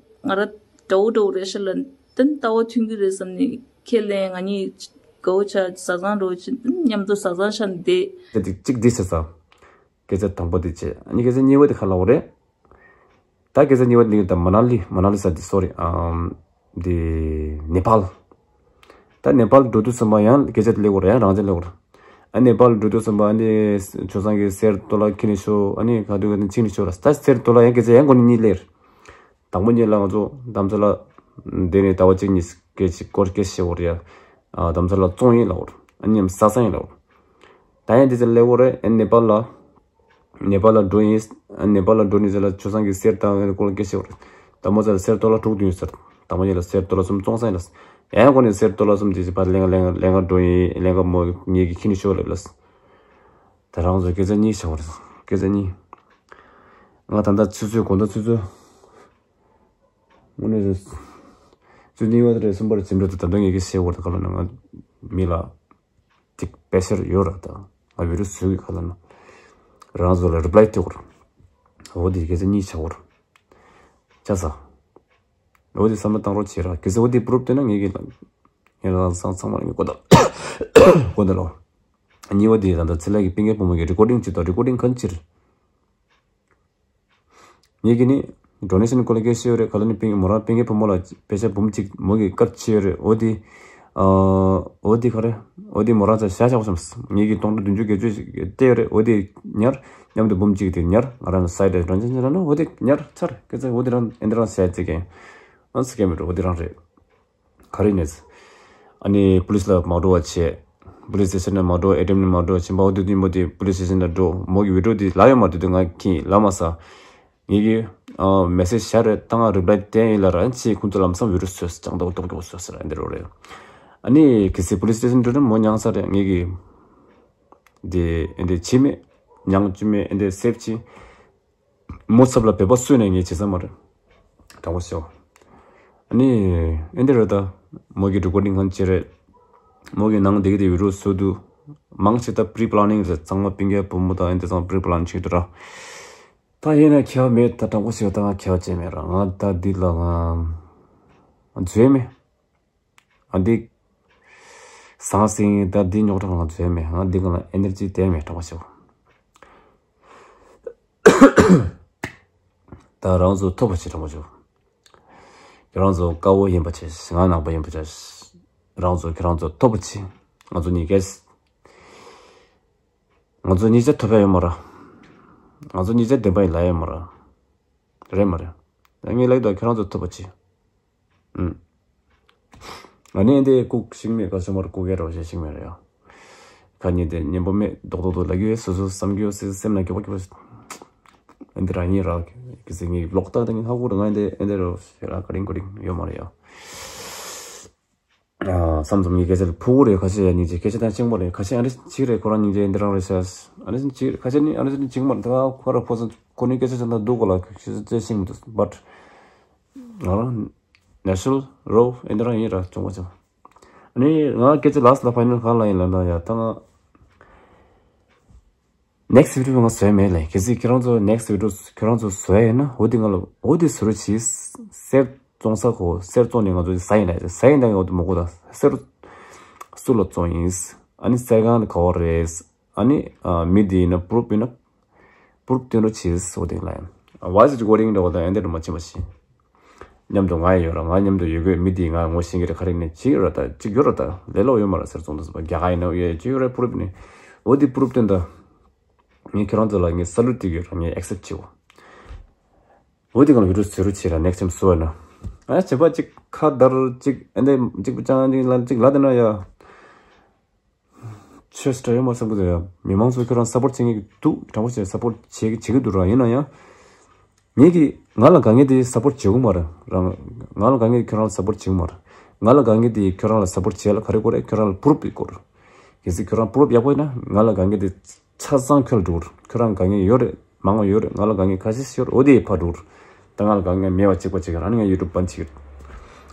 ང་ར་འདྲ་བོ་འདྲ་བོ་རེད་ཤག་ལ་དེ་ནི་ལྟ་བ་མཐུན་གི་རེད་བསམ་ནས་ཁས་ལེན། ང་གཉིས་དགའ་བོ་ཆགས་ཟ་ཚང་འགྲོ་ཕྱིན་མཉམ་དུ་ཟ་ཚང་ཤ་ནི་བསྡད། དེ་གཅིག་འདི་བྱས་ཙང་། སྐད་ཆ་དང་པོ་དེ་བྱས། ཨ་ནི་སྐད་ཆ་གཉིས་པ་དེ་ག་ལབ་པ་རེད། ད་སྐད་ཆ་གཉིས་པ་འདི་ད་མ་ན་ལི་མ་ན་ལི་ས་འདི་སོ་རི་ཨམ། འདི་ནེ་པཱལ། ད་ནེ་པཱལ་འགྲོ་དུས་ཙམ་པ་ཡང་སྐད་ཆ་དེ་སླེབས་ཡོད་རེད། ཡང་རང་ཅག་སླེབས་ཡོད་རེད། ཨ་ནེ་པཱལ་འགྲོ་དུས་ཙམ་པ་ཨ་ནི་ཆོས་ཚང་གི་གསེར་ཏོ་ལ་ཁྱེར་ནས་ཤོག། ཨ་ནི་ག་དུས་ག་ནས་ཕྱིན་ནས་ཤོག་ལ། ད་གསེར་ཏོ་ལ་ཡང་སྐད་ཆ་ཡང་འགོ་ནས་གཉིས་སླེབས་རེད། དང་པོ་ཉིད་ལ་ང་ཚོ་རྡ་རམ་ས་ལ་འདི་ནས་ཟླ་བ་གཅིག་གཉིས་སྐད་ཆ་སྐོར་སྐད་བཤད་ཡོད་རེད་ཡ། ཨ་རྡ་རམ་ས་ལ་བཙོང་ཡིན་ལབ་ཡོད་རེད། ཨ་ནི་ཡང་ཟ་ས་ཡིན་ལབ་ཡོད་རེད། ད་ཡང་འདི་ཚོ་སླེབས་ཡོད་རེད། ཨ་ནེ་པཱལ་ལ། ནེ་པཱལ་ལ་འགྲོ་ཡིན། ནེ་པཱལ་ལ་འགྲོ་ནས་ཟེར་ལ་ཆོས་ཚང་གི་གསེར་དང་སྐོར་སྐད་བཤད་པ་རེད། དང་པོ་ཟེར་ལ་གསེར་ཏོ་ལ་དྲུག་བདུན་ཡོད་ཟེར། དང་པོ་ཉིད་ལ་གསེར་ཏོ་ལ་གསུམ་བཙོང་ས་ཡིན་ལ། ཡང་ཁོ་ནས་གསེར་ཏོ་ལ་གསུམ་དེ་ཕར་ལེན་ག་ལེན་ག་ལེན་ག་འགྲོ་ཡིན། ལེན་ག་མོ་ངེད་ཀྱི་ཁྱི་ནི་ཤོག་ལབ་ལ། ད་རང་ཚོ་སྐད་ཆ་གཉིས་བྱ་བར་སྐད་ཆ་གཉིས། ང་ད་ལྟ་ཆུ་ཚོད་དགོང་དག་ཆུ་ཚོད། དངོས་གནས་རེད། ཆུ་ཚོད་གཉིས་པ་དེ་རེད་གསུམ་པར་འཛིན་གྲྭ་དེ་ད་ལྟ་ངེད་ཀྱི་བཤད་བར་དུ་ག་ལ་ན་ང་མི་ལ་ཅིག་པེ་ཤར་ཡོད་ར། ད་ང་བི་ཌིའོ་བཟོས་གི་ག་ལ་ན་རང་ཚོ་ལ་རི་པ་ལའི་སྟེར་བར། འོ་དེ་སྐད་ཆ་གཉིས་བྱ་བར་ཆ་ས། འོ་དེ་བསམ་བློ་བཏང་རོགས་བྱེད་ར། གལ་སྲིད་འོ་དེ་པུ་རུབ་བཏོན་ན་ངེད་ཀྱི་ལ་ངེད་ལ་ཚང་ཚང་མ་ངེད་གོ་ད་གོ་ད་ལོ། གཉིས་པ་དེ་ད་ལྟ་ཚེ་ལྷ་གི་སྤུན་ཀྱག་བུ་མོ་གི་རི་ཀོར་ཌིང་ཅིག་དང་རི་ཀོར་ཌིང་གང་ཅིར། ངེད་ཀྱི་ནི་ཌོ་ནེ་ཤན་སྐོར་ལ་སྐད་ཆ་ཡོད་རེད། ག་ལ་ནི་སྤུན་མོ་རང་སྤུན་ཀྱག་བུ་མོ་ལ་པེ་ཤ་འབུམ་གཅིག་མོ་གི་སྐར་ཆེ་ཡོད་རེད། འོ་དེ་འོ་དེ་ག་རེ་འོ་དེ་མོ་རང་ཚ་བྱ་བྱ་བ་སམ། ངེད་ཀྱི་སྟོང་ཕྲག་བདུན་ཅུ་བརྒྱད་ཅུ་སྟེར་ཡོད་རེད། འོ་དེ་ཉར་མཉམ་དུ་འབུམ་གཅིག་དེ་ཉར་ང་རང་ལ་སའི་ཌི་ལ་ཌོ་ནེ་ཤན་རང་ན་འོ་དེ་ཉར་ཚར་སྐད་ཆ་འོ་དེ་རང་ཨེ་འདི་རང་བྱ་ཚིག་གན་ཨང་སི་ཀེ་མི་འགྲོ་འོ་དེ་རང་རེད། ག་རེ་ནས། ཨ་ནི་པུ་ལིས་ལ་མ་འགྲོ་བ་བྱས། པུ་ལིས་སི་ཊེ་ཤན་ལ་མ་འགྲོ། ཨེ་ཊི་ཨེམ་ནས་མ་འགྲོ། ཕྱིན་པ་འོ་དུ་དུ་མོ་དེ་པུ་ལིས་སི་ཊེ་ཤན་ལ་འགྲོ། མོ་གི་བི་ཌིའོ་དེ་ལ་ཡོད་མ་དུ་དུ་ང་ཁྱི་ལ་མ་ས། ངེད་ཀྱི་ཨ་མེ་སེ་ཇི་ཤར་རེད། ད་ང་རི་པ་ལའི་བསྟན་ཡིན་ལ་ར་ཅི་ཁོང་ཚོ་ལམ་སང་བི་ཌིའོ་བཟོས་ཅང་ཏོག་ཏོག་ཏོག་བཟོས་ཟེར་འདི་རོ་རེད། ཨ་ནི་གལ་སྲིད་པུ་ལིས་སི་ཊེ་ཤན་འགྲོ་ན་མོ་མྱངས་ས་རེད། ངེད་ཀྱི་དེ་ཨེ་འདི་ཕྱི་མེད་མྱངས་བཅུ་མེད་ཨེ་འདི་སེབ་ཅི། མོ་ཚབ་ལ་བོད་པ་སུས་ནས་ངས་བྱེད་ས་མ་རེད། དྲང་པོ་ཤོད། ཨ་ནི་ཨེ་འདི་རེད་ད། མོ་གི་རི་ཀོར་ཌིང་གང་ཅི་རེད། མོ་གི་ནང་འདི་གི་དེ་བི་ཌིའོ་བཟོ་དུས་མང་ཆེ་ད་པི་རི་པི་ལེ་ནིང་རེད། ཚང་མ་སྤུན་ཀྱག་བུ་མོ་དང་ཨེ་འདི་ཚང་པི་རི་པི་ལེ་ནིང་བྱེད་དུ་ར། ད་ཡིན་ན་ཁྱད་མེད། ད་དྲང་པོ་ཤོད། ད་ང་ཁྱད་ཅེས་མེད་ར། ང་ད་འདི་ལ་ང་མཛོད་མེད། ཨ་འདི་ཟང་ཟིང་ད་འདི་རྙོག་དྲ་ང་ཚོ་ཡ་མེད། ང་འདི་ག་ལ་ཨེ་ནར་ཇི་དེ་མེད། དྲང་པོ་ཤོད། ད་རང་ཚོ་ཐོབ་པ་བྱེད། དྲང་པོ་ཤོད། ཁྱེད་རང་ཚོ་དཀར་བོ་ཡིན་པ་བྱས། ང་ནག་པོ་ཡིན་པ་བྱས། རང་ཚོ་ཁྱེད་རང་ཚོ་ཐོབ་པ་བྱེད། ང་ཚོ་གཉིས་ཀས་ང་ཚོ་གཉིས་ཆ་ཐོབ་ཡ་ཡོད་མ་ར། ང་ཚོ་གཉིས་ཆ་བདེན་པ་ཡིན་ལ་ཡོད་མ་ར། རེད་མ་རེད། ངས་ལབ་ད་ཁྱེད་རང་ཚོ་ཐོབ་པ་བྱེད། ཨུམ། ང་ནི་འདི་ལྐུགས་ཤིག་མེད། ག་ཤོ་མར་ལྐུགས་ཡ་རོ་ཞེ་ཤིག་མེད་རེད་ཡ། ཁ་ཉིན་དེ་ཉན་པོ་མེད། རྡོག་རྡོག་རྡོག་ལབ་ཀྱི་ཡོད། སོ་སོ་བསམ་རྒྱུ་སེམས་ལ་སྐྱོ་པོ་སྐྱོ་པོ། འདི་རང་ཡིན་ར། གི་སི་ངའི་ལོག་ལྟ་དེ་ངའི་ཧ་གོ་རེད། ང་འདི་འདི་རོ་ཞེ་ར་ཀ་རིང་ཀ་རིང་ཡོད་མ་རེད་ཡ། ཨ་བསམ་ཙམ་ངའི་སྐད་ཆ་ལ་ཕུ་གུ་རེད། ཁ་ཤས་ཡ་སྙིང་རྗེ། སྐད་ཆ་དང་གཅིག་པ་རེད། ཁ་ཤས་ཨ་རི་ཅིག་རེད། ཁོ་རང་སྙིང་རྗེ་འདི་རང་རེད་ཤག་ཨ་རི་ཅིག་ཁ་ཤས་ནི་ཨ་རི་ཅིག་མ་རེད། ད་ཁོ་ར་ཕོ་སོ་ཁོ་ནི་སྐད་ཆ་ཅང་ད་སྡུག་གོ་ལ་ཤེས་ཤེས་ཤིང་འདུག་བཊ། ང་རང་ནེ་ཤ་ནལ་རོ་ཨེ་འདི་རང་ཡིན་ར་ཅུང་བ་ཅང་། ཨ་ནི་ང་སྐད་ཆ་ལ་སི་ལ་ཕའི་ནལ་གང་ལ་ཡིན་ལ་ན་ཡ་ད་ང་ནེག་སི་ཊི་བི་ཌི་ཡོ་ང་བཟོས་མེད་ལེ། གལ་སྲིད་ཁྱེད་རང་ཚོ་ནེག་སི་ཊི་བི་ཌི་ཡོ་ཁྱེད་རང་ཚོ་བཟོས་ཡིན་ན་འོ་དེ་ང་ལ་འོ་དེ་བཟོ་རོགས་གྱིས། གསེར་བཙོང་ས་གོ་གསེར་བཙོང་ནས་ང་ཚོ་ཟ་ཡིན་ལ་ཟ་ཡིན་ད་ཡོང་དུ་མ་གོ་ད་གསེར་སུ་ལ་བཙོང་ཡིན། ཨ་ནི་གསེར་ཁང་ག་བ་རེད། ཨ་ནི་ཨ་མི་དེ་ཡིན་ན་པུ་རུབ་ཡིན་ན་པུ་རུབ་སྟོན་རོགས་བྱེད་ཟེར་བ་དེ་ལ་ཡིན། Why is it recording འདྲ་བ་དང་ཨེ་འདྲ་མ་བྱེད་མ་ཤེས། མཉམ་དུ་ང་ཡི་ཡོད་ར། ང་མཉམ་དུ་ཡོད་དགོས། མི་དེ་ང་ངོ་ཤེས་ཀྱི་རེད། ག་རེ་ནས་ཅི་ཡོད་ར། ད་ཅིག་ཡོད་ར། ད་ལས་སླ་པོ་ཡོད་མ་ར། གསེར་བཙོང་དུས་སུ་རྒྱ་གར་ཡིན་ན་ཡོད་ཅི་ཡོད་ར། པུ་རུབ་ནི་འོ་དེ་པུ་རུབ་སྟོན་ད། ངས་ཁྱེད་རང་ཚོ་ལ་ངས་ས་ལུ་ཏིག་ཡོད་ར། ངས་ཨེག་སེབ་བྱེད་འོ། འོ་དེ་གང་ལ་བི་ཌི་ཡོ་བཟོ་རོགས་བྱེད་ར། ནེག་སི་ཊའིམ་བཟོ་བ་ན། ཨ་བྱེད་པ་ཅིག་ཁ་བརྡར་ཅིག་ཨེ་འདྲ་ཅིག་པུ་ཅང་ཅིག་ལ་ཅིག་ལ་དེ་ན་ཡ། ཆོས་སྒྲ་ཡོད་མ་བསམ་གི་འདུག་ཡ། མི་མང་ཚོ་ཁྱོད་རང་སཔོར་ཊི་བྱེད་ངེས་འདུག་དྲང་པོ་བྱས་སཔོར་ཊི་བྱེད་ཀྱི་བྱེད་ཀྱི་འདུག་ར། ཡིན་ན་ཡང་ངེད་ཀྱི་ང་ལ་དགའ་ངེས་དེ་སཔོར་ཊི་བྱེད་དགོས་མ་རེད་རང་། ང་ལ་དགའ་ངེས་ཁྱོད་རང་ལ་སཔོར་ཊི་བྱེད་དགོས་མ་རེད། ང་ལ་དགའ་ངེས་དེ་ཁྱོད་རང་ལ་སཔོར་ཊི་བྱེད་ལ་ག་རེ་དགོས་རེད། ཁྱོད་རང་ལ་པུ་རུབ་དེ་དགོས་རེད། གལ་སྲིད་ཁྱོད་རང་པུ་རུབ་ཡག་པོ་ཡིན་ན་ང་ལ་དགའ་ངེས་དེ་ཆ་ཚང་ཁྱོད་ལ་འགྲོ་གི་རེད། ཁྱོད་རང་དགའ་ངེས་ཡོད་རེད། མང་བ་ཡོད་རེད། ང་ལ་དགའ་ངེས་ཁ་ཤས་ཤིག་ཡོད་རེད། འོ་དེ་ཕར་འགྲོ་གི་རེད། ད་ང་ལ་དགའ་ངེས་མེད་པ་གཅིག་པ་གཅིག་རང་ནི་ང་ཡུ་ཊུབ་བན་བྱེད་ཀྱི་རེད།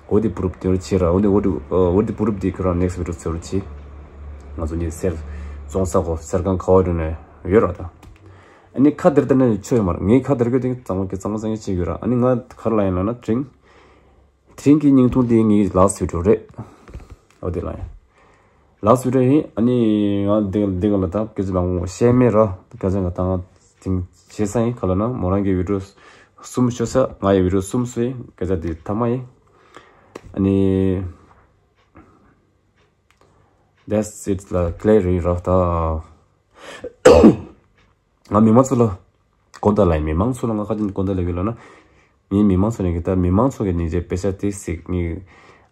འོ་དེ་པུ་རུབ་དེ་རུ་བྱེད་ར། འོ་དེ་འོ་དེ་འོ་དེ་པུ་རུབ་དེ་ཁྱོད་རང་ནེག་སི་ཊི་བི་ཌི་ཡོ་བཟོ་རུ་བྱེད། ང་ཚོ་གཉིས་གསེར་བཙོང་ས་གོ་གསེར་ཁང་ག་བ་འགྲོ་ནས་ཡོད་ར། ད་ཨ་ནི་ཁ་བརྡར་བརྡར་ནས་ཆོ་ཡོད་མ་རེད། ངའི་ཁ་བརྡར་གྱི་དེ་གཙང་མ་གི་གཙང་མ་གཙང་མ་ཅིག་ཡོད་ར། ཨ་ནི་ང་ག་རེ་ལ་ཡིན་ལབ་ན་དྲིང་དེ་རིང་གི་བརྙན་ཐུང་དེ་ངའི་ལ་སི་ཊི་བི་ཌི་ཡོ་རེད། འོ་དེ་ལ་ཡིན། ལ་སི་ཊི་བི་ཌི་ཡོ་ཡིན། ཨ་ནི་ང་འདི་འདི་ག་ལ་ད་སྐད་ཆ་མང་པོ་བཤད་མེད་ར། སྐད་ཆ་ང་ད་ང་དེང་བྱེད་ས་ཡིན། ག་ལ་ན་མོ་རང་གི་བི་ཌི་ཡོ་གསུམ་ཤོད་ས། ང་ཡི་བི་ཌི་ཡོ་གསུམ་བཟོས་ཡིན། སྐད་ཆ་དེ་ཐ་མ་ཡིན། ཨ་ནི་that's it ལ་ཀླད་རེད་ར་ད། ང་མི་མང་ཚོ་ལ་དགོངས་དག་ལ་ཡིན། མི་མང་ཚོ་ལ་ང་ཁ་ཅིག་དགོངས་དག་ལ་ཡོད་ལ་ན། ངའི་མི་མང་ཚོ་ནས་གི་ད་མི་མང་ཚོ་གི་ནི་རྗེས་དཔེ་ཆ་དེ་གཟིགས་ངའི་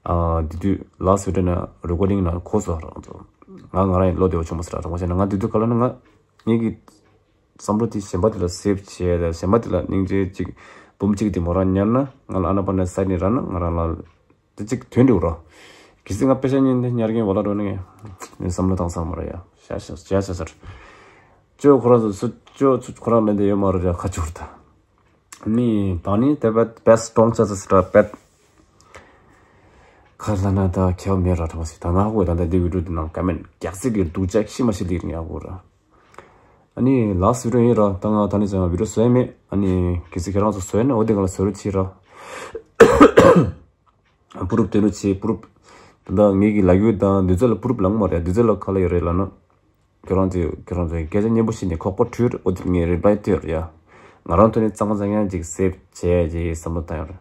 ཨ་དེ་དུས་ལ་སི་ཊི་བི་ཌི་ཡོ་ན་རི་ཀོར་ཌིང་ན་གོ་སོང་རང་ཚོ། ང་ང་རང་ཡི་བློ་བདེ་བོ་བྱུང་མ་སོང་ར། རང་བྱས་ན་ང་དེ་དུས་ག་ལ་ན་ང་ངའི་གི་བསམ་བློ་དེ་གཞན་པ་དེ་ལ་སེབ་བྱས། ད་གཞན་པ་དེ་ལ་སྙིང་རྗེ་གཅིག་འབུམ་གཅིག་དེ་མོ་རང་ཉར་ན་ང་ལ་ཨ་ན་པ་ན་ས་ནི་ར་ན་ང་རང་ལ། དེ་གཅིག་དོན་འགྲིག་རོ། གལ་སྲིད་ང་པེ་ཤ་ཉིན་དེ་ཉར་གིན་བ་ལ་འགྲོ་ནི་ངས་བསམ་བློ་བཏང་ས་མ་རེད་ཡ། ཤ་ཤ་ཤ་ཤ་ཤ་ཅོ་ཁོ་རང་ཚོ་སུ་ཅོ་ཚུ་ཁོ་རང་ལེན་དེ་ཡོད་མ་རེད་ཡ། ཁ་ཆུར་ད་ནི་ད་ནི་དེ་བད་བེས་སི་ཀྲོང་ཆ་ས་སི་ཏྲ་བད་ཁ་ལ་ན་ད་ཁྱེའུ་མེད་ར་ཐོང་སི་ད་ང་ཧུ་ད་ད་དེ་བི་ཌིའོ་དེ་ནང་ཀ་མེན་རྒྱག་སི་གི་སྡུག་ཅག་ཤི་མ་ཤི་ལི་རི་ཡ་ཧུ་ར། ཨ་ནི་ལ་སི་བི་ཌིའོ་ཡིན་ར། ད་ང་ད་ནི་ཅང་བི་ཌིའོ་བཟོས་མེད། ཨ་ནི་གལ་སྲིད་ཁྱེད་རང་ཚོ་བཟོས་ན་འོ་དེ་ག་ལ་བཟོ་རུ་ཆི་ར། པུ་རུབ་དེ་ལུ་ཆི་པུ་རུབ། ད་ལྟ་ངེད་ཀྱི་ལ་ཡུལ་དང་དུས་ཚོད་ལ་པུ་རུབ་ལང་མ་རེད། དུས་ཚོད་ལ་ག་ལ་ཡོད་རེད་ལ་ན། ཁྱེད་རང་ཚོས་ཁྱེད་རང་ཚོའི་སྐད་ཆ་སྙན་པོ་བཤད་ནས་ཁོག་པ་བྲུས་འོ་དེ་ངས་རི་པ་ལའི་སྟེར་ཡ། ང་རང་ཐོག་ནས་གཙང་མ་གཙང་རྐྱང་ཅིག་སེབ་བྱས་ཅིག་བསམ་བློ་བཏང་ཡོད་རེད།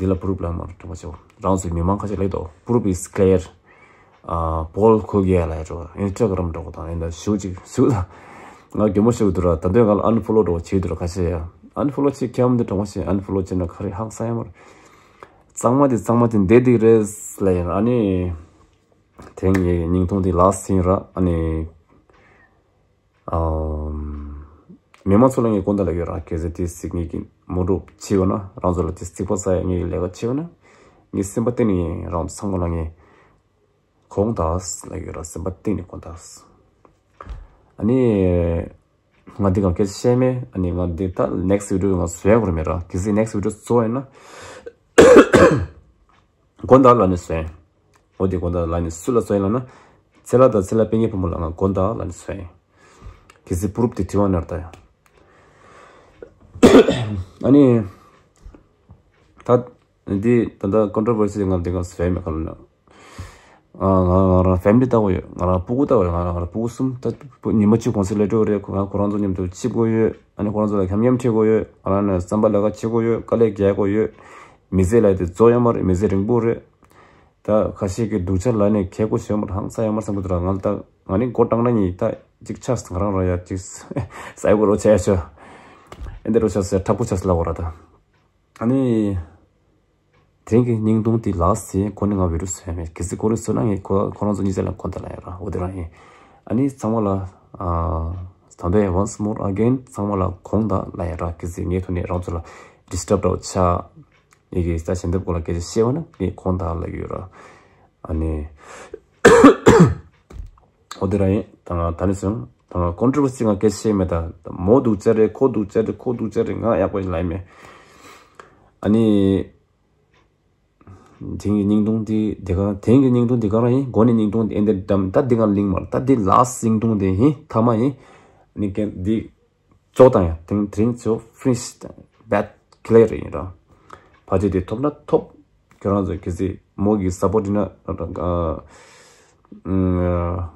འདི་ལ་པུ་རུབ་ལ་མ་རུ་གྲོགས་པོ་ཆེ་བོ། རང་ཚོའི་མི་མང་ཁ་ཤས་ལེགས་དོ། པུ་རུབ་is clear. ཨ་པོལ་ཁོ་གེ་ལ་ཡ་འགྲོ་ཨིན་སྟ་གྷ་རམ་འགྲོ་དང་ཨིན་ད་ཞུ་ཅིག་ཞུ་ད། ང་གྱོ་མོ་ཞུ་འདུག་ར། ད་དུང་ང་ལ་ཨན་ཕོ་ལོ་འགྲོ་བྱེད་འདུག་ར། ཁ་ཤས་ཡ་ཨན་ཕོ་ལོ་བྱེད་ཁྱམ་འདི་གྲོགས་པོ་ཆེ་ཨན་ཕོ་ལོ་བྱེད་ན་ག་རེ་ཧང་སང་ཡ་མ་རེད། གཙང་མ་དེ་གཙང་མ་དེ་འདས་འདི་རེད་ལ་ཡིན། ཨ་ནི་དེང་ངའི་སྙིང་ཐུང་དེ་ལ་སིན་ར། ཨ་ནི་ཨམ། མི་མང་ཚོ་ལ་ངས་དགོངས་དག་ལབ་ཡོད་ར། གལ་སྲིད་དེ་སྲིད་ངེད་ཀྱི་མོ་འགྲོ་བྱེད་ཡོད་ན། རང་ཚོ་ལ་དེ་རྩིག་པ་ཟ་ཡ་ངེད་ཀྱི་ལས་ཀ་བྱེད་ཡོད་ན། ངས་སེམས་པ་གཏིང་ནས་རང་ཚོ་ཚང་མ་ལ་ངས་དགོངས་དག་ལབ་ཡོད་ར། སེམས་པ་གཏིང་ནས་དགོངས་དག། ཨ་ནི་ང་འདི་ག་སྐད་ཆ་བཤད་མེད། ཨ་ནི་ང་འདི་ད་ནེག་སི་བི་ཌིའོ་ང་བཟོ་ཡ་དགོས་རེད་མེད་ར། གལ་སྲིད་ནེག་སི་བི་ཌིའོ་བཟོ་བ་ཡིན་ན། དགོངས་དག་ལབ་ནས་བཟོས། འོ་དེ་དགོངས་དག་ལབ་ནས་སུ་ལ་བཟོས་ཡིན་ལབ་ན། ཚེ་ལྷ་དང་ཚེ་ལྷ་སྤུན་ཀྱག་བུ་མོ་ལ་ང་དགོངས་དག་ལབ་ནས་བཟོས་ཡིན། གལ་སྲིད་པུ་རུབ་དེ་བྲིས་པ་ན་ད་ཡང་། ཨ་ནི། ད། འདི་ད་ལྟ་ཀོན་ཊོ་བར་སི་ང་འདི་ག་བཟོས་མེད་ག་ལབ་ན། ང་ང་རང་ཕེ་མི་ལི་ལྟ་བུ་ཡོད། ང་རང་སྤུ་གུ་ལྟ་བུ་ཡོད། ང་རང་ང་རང་སྤུ་གུ་གསུམ་ད་ཉི་མ་གཅིག་གུང་སེང་ལས་འགྲོ་རེད། ང་ཁོ་རང་ཚོ་མཉམ་དུ་ཆིབས་དགོས་ཡོད། ཨ་ནི་ཁོ་རང་ཚོ་ལ་ཁྱམ་ཉམ་ཁྲིད་དགོས་ཡོད། ང་རང་ནས་རྩམ་པ་ལས་ཀ་བྱེད་དགོས་ཡོད། དཀའ་ལས་རྒྱག་དགོས་ཡོད། མི་ཚེ་ལ་དེ་རྫོགས་ཡོད་མ་རེད། མི་ཚེ་རིང་པོ་རེད། ད་ཁ་ཤས་ཀྱི་སྡུག་ཅག་ལ་ནས་ཁེ་ཁོ་ཞེ་མར་ཧང་སང་ཡ་མར་བསམ་གི་འདུག་ར། ང་ལ་ད་ང་ནི་མགོ་བཏང་ན་ཉིད་ད་ཅིག་ཆགས་ང་རང་ར་ཡ་ཅིག་ས་ཡ་གོ་རོ་ཆ་ཡ་ཆོ། ཨེ་འདི་རོ་ཆ་ས་དྲག་པོ་ཆགས་ལ་གོ་ར་ད། ཨ་ནི། དེང་གི་སྙིང་དུང་དེ་ལ་སི་ཁོ་ནི་ང་བི་རུ་སི་ཡ་མེད། གལ་སྲིད་ཁོ་རུ་སོ་ན་ངས་ཁོ་ཁོ་རང་ཚོ་གཉིས་ཚེ་ལ་ཁོ་ད་ལ་ཡ་ར་འོ་དེ་རང་ཡིན། ཨ་ནི་ཚང་མ་ལ་ཨ་ད་འདི་once more again ཚང་མ་ལ་དགོངས་དག་ལ་ཡ་ར། གལ་སྲིད་ངའི་ཐོག་ནས་རང་ཚོ་ལ་ཌི་སི་ཊརབ་འདྲ་བོ་ཆགས། ངེད་ཀྱི་ས་ཞལ་འདེབས་སྐོར་ལ་སྐད་ཆ་བཤད་པ་ན་ངས་དགོངས་དག་ལབ་ཀྱི་ཡོད་ར། ཨ་ནི། འོ་དེ་ར་ཡིན། ད་ང་ད་ནི་སོང་ད་ང་ཀོན་ཊོ་བར་སི་ང་སྐད་ཆ་བཤད་མེད། ད་མོ་སྡུག་ཅག་རེད། ཁོ་སྡུག་ཅག་རེད། ཁོ་སྡུག་ཅག་རེད། ང་ཡག་པོ་ཡིན་ལབ་ཡ་མེད། ཨ་ནི། དེང་གི་སྙིང་དུང་དེ་དེ་ག་དེང་གི་སྙིང་དུང་དེ་ག་རང་ཡིན། མགོ་ནས་སྙིང་དུང་དེ་ཨེ་འདི་འདམ་ད་འདི་ག་ལིང་མར་ད་འདི་ལ་སི་སྙིང་དུང་དེ་ཡིན། ཐ་མ་ཡིན། ཨ་ནི་ཀན་འདི། ཙོག་དང་ཡང་དེང་དེ་རིང་ཚོ་ཕི་ནི་ཤི་བད་ཀི་ལེར་ཡིན་ར། ཕལ་ཆེར་དེ་ཐོབ་ན་ཐོབ། ཁྱོད་རང་ཚོ་གལ་སྲིད་མོ་གི་སབ་པོར་ཊི་ཡིན་ན་ཨ་ཨ་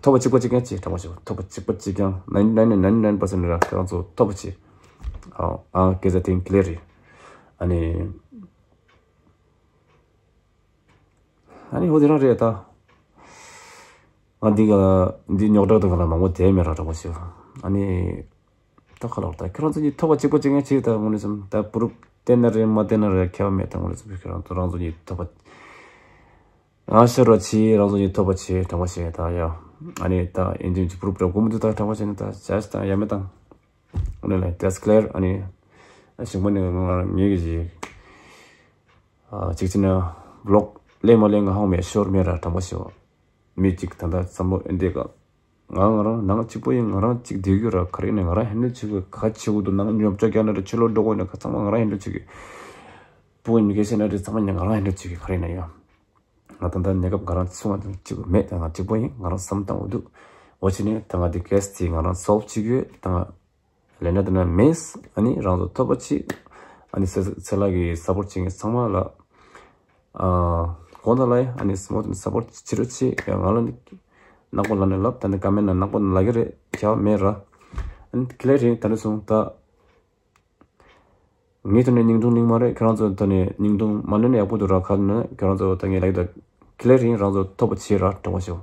ཐོབ་པ་གཅིག་པ་གཅིག་རྐྱང་བྱེད་དྲང་པོ་བྱེད། ཐོབ་པ་གཅིག་པ་གཅིག་རྐྱང་ninety nine ninety nine percent ར། ཁྱོད་རང་ཚོ་ཐོབ་པ་བྱེད། ཨ་ཨ་སྐད་ཆ་དེང་ཀི་ལེར་ཡིན། ཨ་ནི། ཨ་ནི་འོ་དེ་རང་རེད་ད། ང་འདི་ག་འདི་རྙོག་དྲ་དང་ག་ལ་མང་པོ་དེ་མེད་ར་དྲང་པོ་ཞུ། ཨ་ནི་ད་ག་ལ་ད་ཁྱོད་རང་ཚོ་གཉིས་ཐོབ་པ་གཅིག་པ་གཅིག་ངན་བྱེད་ད་དངོས་གནས་སམ་ད་པུ་རུབ་བསྟན་ན་རེད་མ་བསྟན་ན་རེད་ཁྱད་པར་མེད། ད་དངོས་གནས་སམ་ཁྱོད་རང་ཚོ་རང་ཚོ་གཉིས་ཐོབ་པ་ང་ཤོར་བ་བྱེད། རང་ཚོ་གཉིས་ཐོབ་པ་བྱེད་དྲང་པོ་བྱེད་ད་ཡ། ཨ་ནི་ད་ཨིན་ཇིན་གྱི་པུ་རུབ་དྲ་དགོས་མི་འདུག་ད་དྲང་པོ་བྱེད་ན་ད་བྱ་ཞིག་དང་ཡ་མེད་དང་། དངོས་གནས་ལ་that's clear། ཨ་ནི་ཞིང་པ་ནི་ང་ངེད་ཀྱི་ཅིག་ཅིག་ཅིག་ན་བློག་ལེན་མ་ལེན་ང་ཧང་མེད་ཤོར་མེད་ར་དྲང་པོ་ཞུ། མི་གཅིག་ད་ལྟ་བསམ་བློ་ཨེ་འདས་ག་ང་ང་རང་ནང་གཅིག་པོ་ཡིན། ང་རང་གཅིག་བསྡད་ཡོད་ར། ག་རེ་ཡིན་ན་ང་རང་ཧེན་ཌལ་བྱེད་དགོས། ག་བྱེད་དགོས་འདུག་ནང་ཉོབ་ཅག་རྒྱག་ན་རེད། ཕྱི་ལོགས་འགྲོ་དགོས་ན་ག་ཚང་མ་ང་རང་ཧེན་ཌལ་བྱེད་དགོས། བུ་མོ་གཉིས་ཀས་བཤད་ན་རེད། ཚང་མ་ང་རང་ཧེན་ཌལ་བྱེད་དགོས། ག་རེ་ཡིན་ན་ཡང་ང་ད་ལྟ་གནས་སྐབས་ང་རང་ཚུགས་ང་གཅིག་པོ་མེད། ད་ང་གཅིག་པོ་ཡིན། ང་རང་བསམ་བཏང་འོ་འདུག་འོ་བྱས་ནས་ད་ང་འདི་ཀེ་སི་དེ་ང་རང་སོལབ་བྱེད་ཀྱི་ཡོད། ད་ང་ལས་ན་དེ་ན་མེད། ཨ་ནི་རང་ཚོ་ཐོབ་པ་བྱེད། ཨ་ནི་ཚེ་ཚེ་ལྷ་གི་སབ་པོར་ཊི་བྱེད་མཁན་ཚང་མ་ལ་ཨ་དགོངས་དག་ལ་ཡ། ཨ་ནི་སྨོ་དེ་ནི་སབ་པོར་ཊི་བྱེད་རོགས་བྱེད་ཡ། ང་ལ་ནི་ནག་པོ་ལབ་ནས་ལབ། ད་ནི་ཀ་མེན་ན་ནག་པོ་ལབ་ཀྱི་རེད། ཁྱད་པར་མེད་ར། ཨ་ནི་ཀི་ལེར་རེད། ད་ནི་སོང་ད། ངའི་ཐོག་ནས་སྙིང་དུང་གླིང་མ་རེད། ཁྱོད་རང་ཚོ་ཐོག་ནས་སྙིང་དུང་མ་ལེན་ན་ཡག་པོ་འདུག་ར། ཁ་ནས་ཁྱོད་རང་ཚོ་ད་ངས་ལབ་ཀྱི་འདུག་ཀི་ལེར་ཡིན། རང་ཚོ་ཐོབ་པ་བྱེད་ར་དྲང་པོ་ཞུ།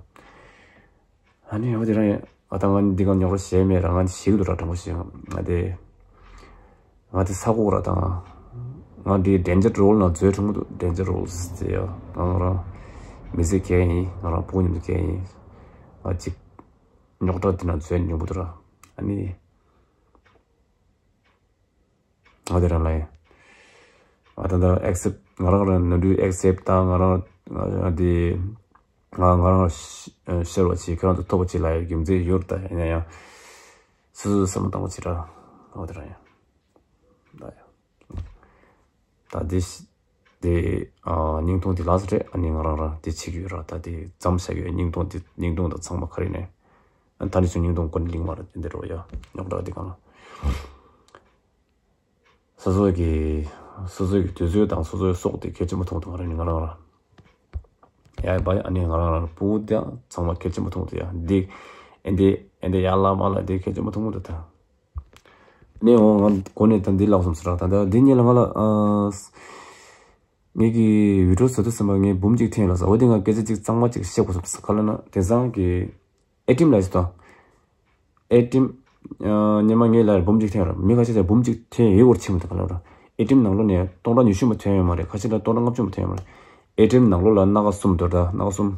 ཨ་ནི་འོ་དེ་རང་ཡིན། ཨ་ད་ང་འདི་ག་ཉོག་ར་བཤད་མེད་ར། ང་འདི་ཞིག་འདུག་ར་དྲང་པོ་ཞུ། ང་དེ་ང་དེ་ས་གོ་ར་དང་ང་འདི་ཌེན་ཇར་རོལ་ནང་འཛུལ་འགྲོ་གི་འདུག་ཌེན་ཇར་རོལ་ཟེར་ཡ། ང་རང་མི་ཚེ་གས་ཡིན། ང་རང་ཕྲུ་གུ་མཉམ་དུ་གས་ཡིན། ང་གཅིག་ཉོག་དྲ་དེ་ནང་འཛུལ་ཉོག་པོ་འདུག་ར། ཨ་ནི། ང་དེ་རང་ལ་ཡིན། ཨ་ད་ད་ཨེག་སེབ་ང་རང་རང་ནོར་འཁྲུལ་ཨེག་སེབ་དང་ང་རང་ང་དེ་ང་ང་རང་ཤེར་བ་ཆེ་ཁྱེད་རང་ཚོ་ཐོབ་པ་ཆེ་ལ་ཡ་རྒྱུ་མཚན་ཡོད་ད་ཡིན་ན་ཡང་སོ་སོ་བསམ་བློ་བཏང་བ་ཆེ་ར་འོ་དེ་ར་ཡང་ད་ཡང་། ད་འདི་འདི་ཨ་སྙིང་སྟོང་འདི་ལགས་སོ་རེད། ཨ་ནི་ང་རང་རང་འདི་བྱེད་ཀྱི་ཡོད་ར། ད་འདི་མཚམས་བཞག་ཡོད། སྙིང་སྟོང་འདི་སྙིང་སྟོང་དང་ཚང་མ་ག་རེ་ནས་ཨ་ད་ནི་ཚོ་སྙིང་སྟོང་ཀུན་གླེང་མ་ར་འདི་འདི་རོ་ཡ་རྙོག་དྲ་འདི་གང་ལ་སོ་སོ་གི་སོ་སོ་གི་དུས་ཚོད་དང་སོ་སོའི་སྲོག་དེ་གལ་ཆེན་པོ་མཐོང་དུ་ང་རང་ནི་ང་རང་རང་ཡ་བ་ཡ་ཨ་ནི་ང་རང་རང་སྤུ་གུ་དེ་ཚང་མ་གལ་ཆེན་པོ་མཐོང་དུ་ཡ་འདི་ཨེ་འདི་ཨེ་འདི་ཡ་ལ་མ་ལ་འདི་གལ་ཆེན་པོ་མཐོང་དུ་ད། ནས་འོ་ང་གོ་ནས་ད་འདི་ལགས་སོང་ཟེར་ར། ད་ད་འདི་ཉིད་ལ་ང་ལ་ཨ་ངེད་ཀྱི་བི་ཌིའོ་བཟོ་དུས་ཙམ་པ་ངས་འབུམ་གཅིག་འཐེན་ཡོད་ལ་ཟེར། འོ་དེ་ང་སྐད་ཆ་གཅིག་གཙང་མ་གཅིག་བཤད་དགོས་སོང་ཟེར་ག་ལ་ན་དེང་སང་གི་ཨེ་ཊི་ཨེམ་ལ་ཟེར་དང་། ཨེ་ཊི་ཨེམ་ཉི་མ་ངས་ལ་འབུམ་གཅིག་འཐེན་ཡོད་ར། མི་ཁ་ཤས་ཀྱང་འབུམ་གཅིག་འཐེན་ཡོད་སྐོར་ཆེ་མོ་དང་ག་ལ་ར། ཨེ་ཊི་ཨེམ་ནང་ལོགས་ནས་སྟོང་ཕྲག་ཉི་ཤུ་མ་འཐེན་ཡོད་མ་རེད། ཁ་ཤས་ལ་སྟོང་ཕྲག་ལྔ་བཅུ་མ་འཐེན་ཡོད་མ་རེད། ཨེ་ཊི་ཨེམ་ནང་ལོགས་ལ་སྣ་ཁ་གསུམ་འདུག་ད་སྣ་ཁ་གསུམ།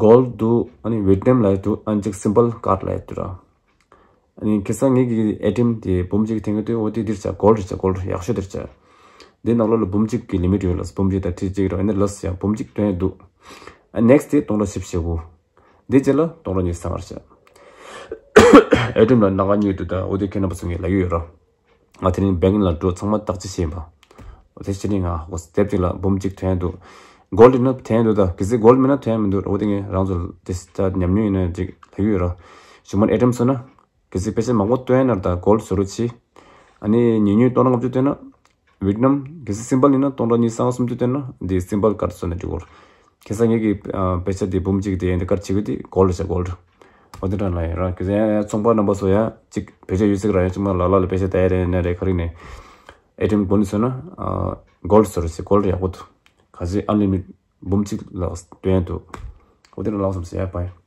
གོལ་ཌི་འདུག་ཨ་ནི་བྷེ་ཊི་ནམ་ལ་འདུག་ཨ་ནི་ཅིག་སིམ་པལ་ཀར་ཌི་ལ་འདུག་ར། ཨ་ནི་ཁ་སང་ངེད་ཀྱི་ཨེ་ཊི་ཨེམ་དེ་འབུམ་གཅིག་འཐེན་གི་དུས་འོ་དེ་འདིར་བྱ་གོལ་ཌི་རེད་བྱ་གོལ་ཌི་ཡག་ཤོས་དེར་བྱ། འདི་ནང་ལོགས་ལ་འབུམ་གཅིག་གི་ལི་མིཊ་ཡོད་ལ་འབུམ་གཅིག་དང་ཁྲི་གཅིག་ར། ཨ་ནི་ལས་ཡང་འབུམ་གཅིག་ཐོན་འདུག་ཨ་ནེག་སི་ཊི་དེ་སྟོང་ཕྲག་བཞི་བཅུ་ཞེ་དགུ། འདི་རྗེས་ལ་སྟོང་ཕྲག་ཉི་ཤུ་རྩ་ལྔ་རེད་བྱ། ཨེ་ཊི་ཨེམ་ལ་སྣ་ཁ་གཉིས་འདུག་ད་འོ་དེ་ཁྱེད་རྣམ་པ་ཚོ་ངས་ལབ་ཀྱི་ཡོད་ར། ང་དེ་རིང་བེང་ལ་འགྲོ་ཚང་མ་བརྟག་དཔྱད་བྱེད་པ། དེ་ཕྱི་ནས་ང་ཧོ་སྟེབ་ཅིག་ལ་འབུམ་གཅིག་ཐོན་འདུག་གོལ་ཌི་ཡིན་ན་ཐོན་འདུག་ད་གལ་སྲིད་གོལ་ཌི་མིན་ན་ཐོན་མི་འདུག་འོ་དེ་ངས་རང་ཚོ་དེ་ད་ཉམས་མྱོང་ཡིན་ན་ཅིག་ལབ་ཀྱི་ཡོད་ར། ཞུ་མ་ཨེ་ཊི་ཨེམ་བཟོ་ན་གལ་སྲིད་པེ་ས་མང་པོ་བཏོན་ན་ད་གོལ་ཌི་བཟོ་རོགས་གྱིས། ཨ་ནི་ཉིན་ཉིན་སྟོང་ཕྲག་ལྔ་བཅུ་བཏོན་ན་བྷེ་ཊི་ནམ་གལ་སྲིད་སིམ་པལ་ཡིན་ན་སྟོང་ཕྲག་ཉི་ཤུ་རྩ་ལྔ་སུམ་ཅུ་བཏོན་ན་འདི་སིམ་པལ་ཀར་ཌི་བཟོ་ན་འགྲིག་གོ། ཁ་སང་ངེད་ཀྱི་ཨ་པེ་ས་དེ་འབུམ་གཅིག་དེ་འདི་ཀར་ཌི་བྱེད་གི་དེ་གོལ་ཌི་བྱ་གོལ་ཌི། འོ་དེ་འདྲ་ལ་ཡིན་ར། ཁ་སང་ཡང་ཚོང་པ་རྣམ་པ་ཚོ་ཡང་གཅིག་བེད་སྤྱོད་ཡོད་ཚིག་ར་ཡང་གཅིག་མ་ལ་ལ་ལ་པེ་ས་ད་ཡ་རེ་ན་རེ་ག་རེ་ནས་ཨེ་ཊི་ཨེམ་གོ་ནས་བཟོས་ན་ཨ་གོལ་ཌི་བཟོ་རེད་ཟེར་གོལ་ཌི་ཡག་པོ་འདུག་ག་ཚོད་ཨན་ལི་མིཊ་འབུམ་གཅིག་ལ་སྟོན་འདུག་འོ་དེ་འདྲ་ལགས་སམ་ཟེར་ཡ་བ་ཡིན།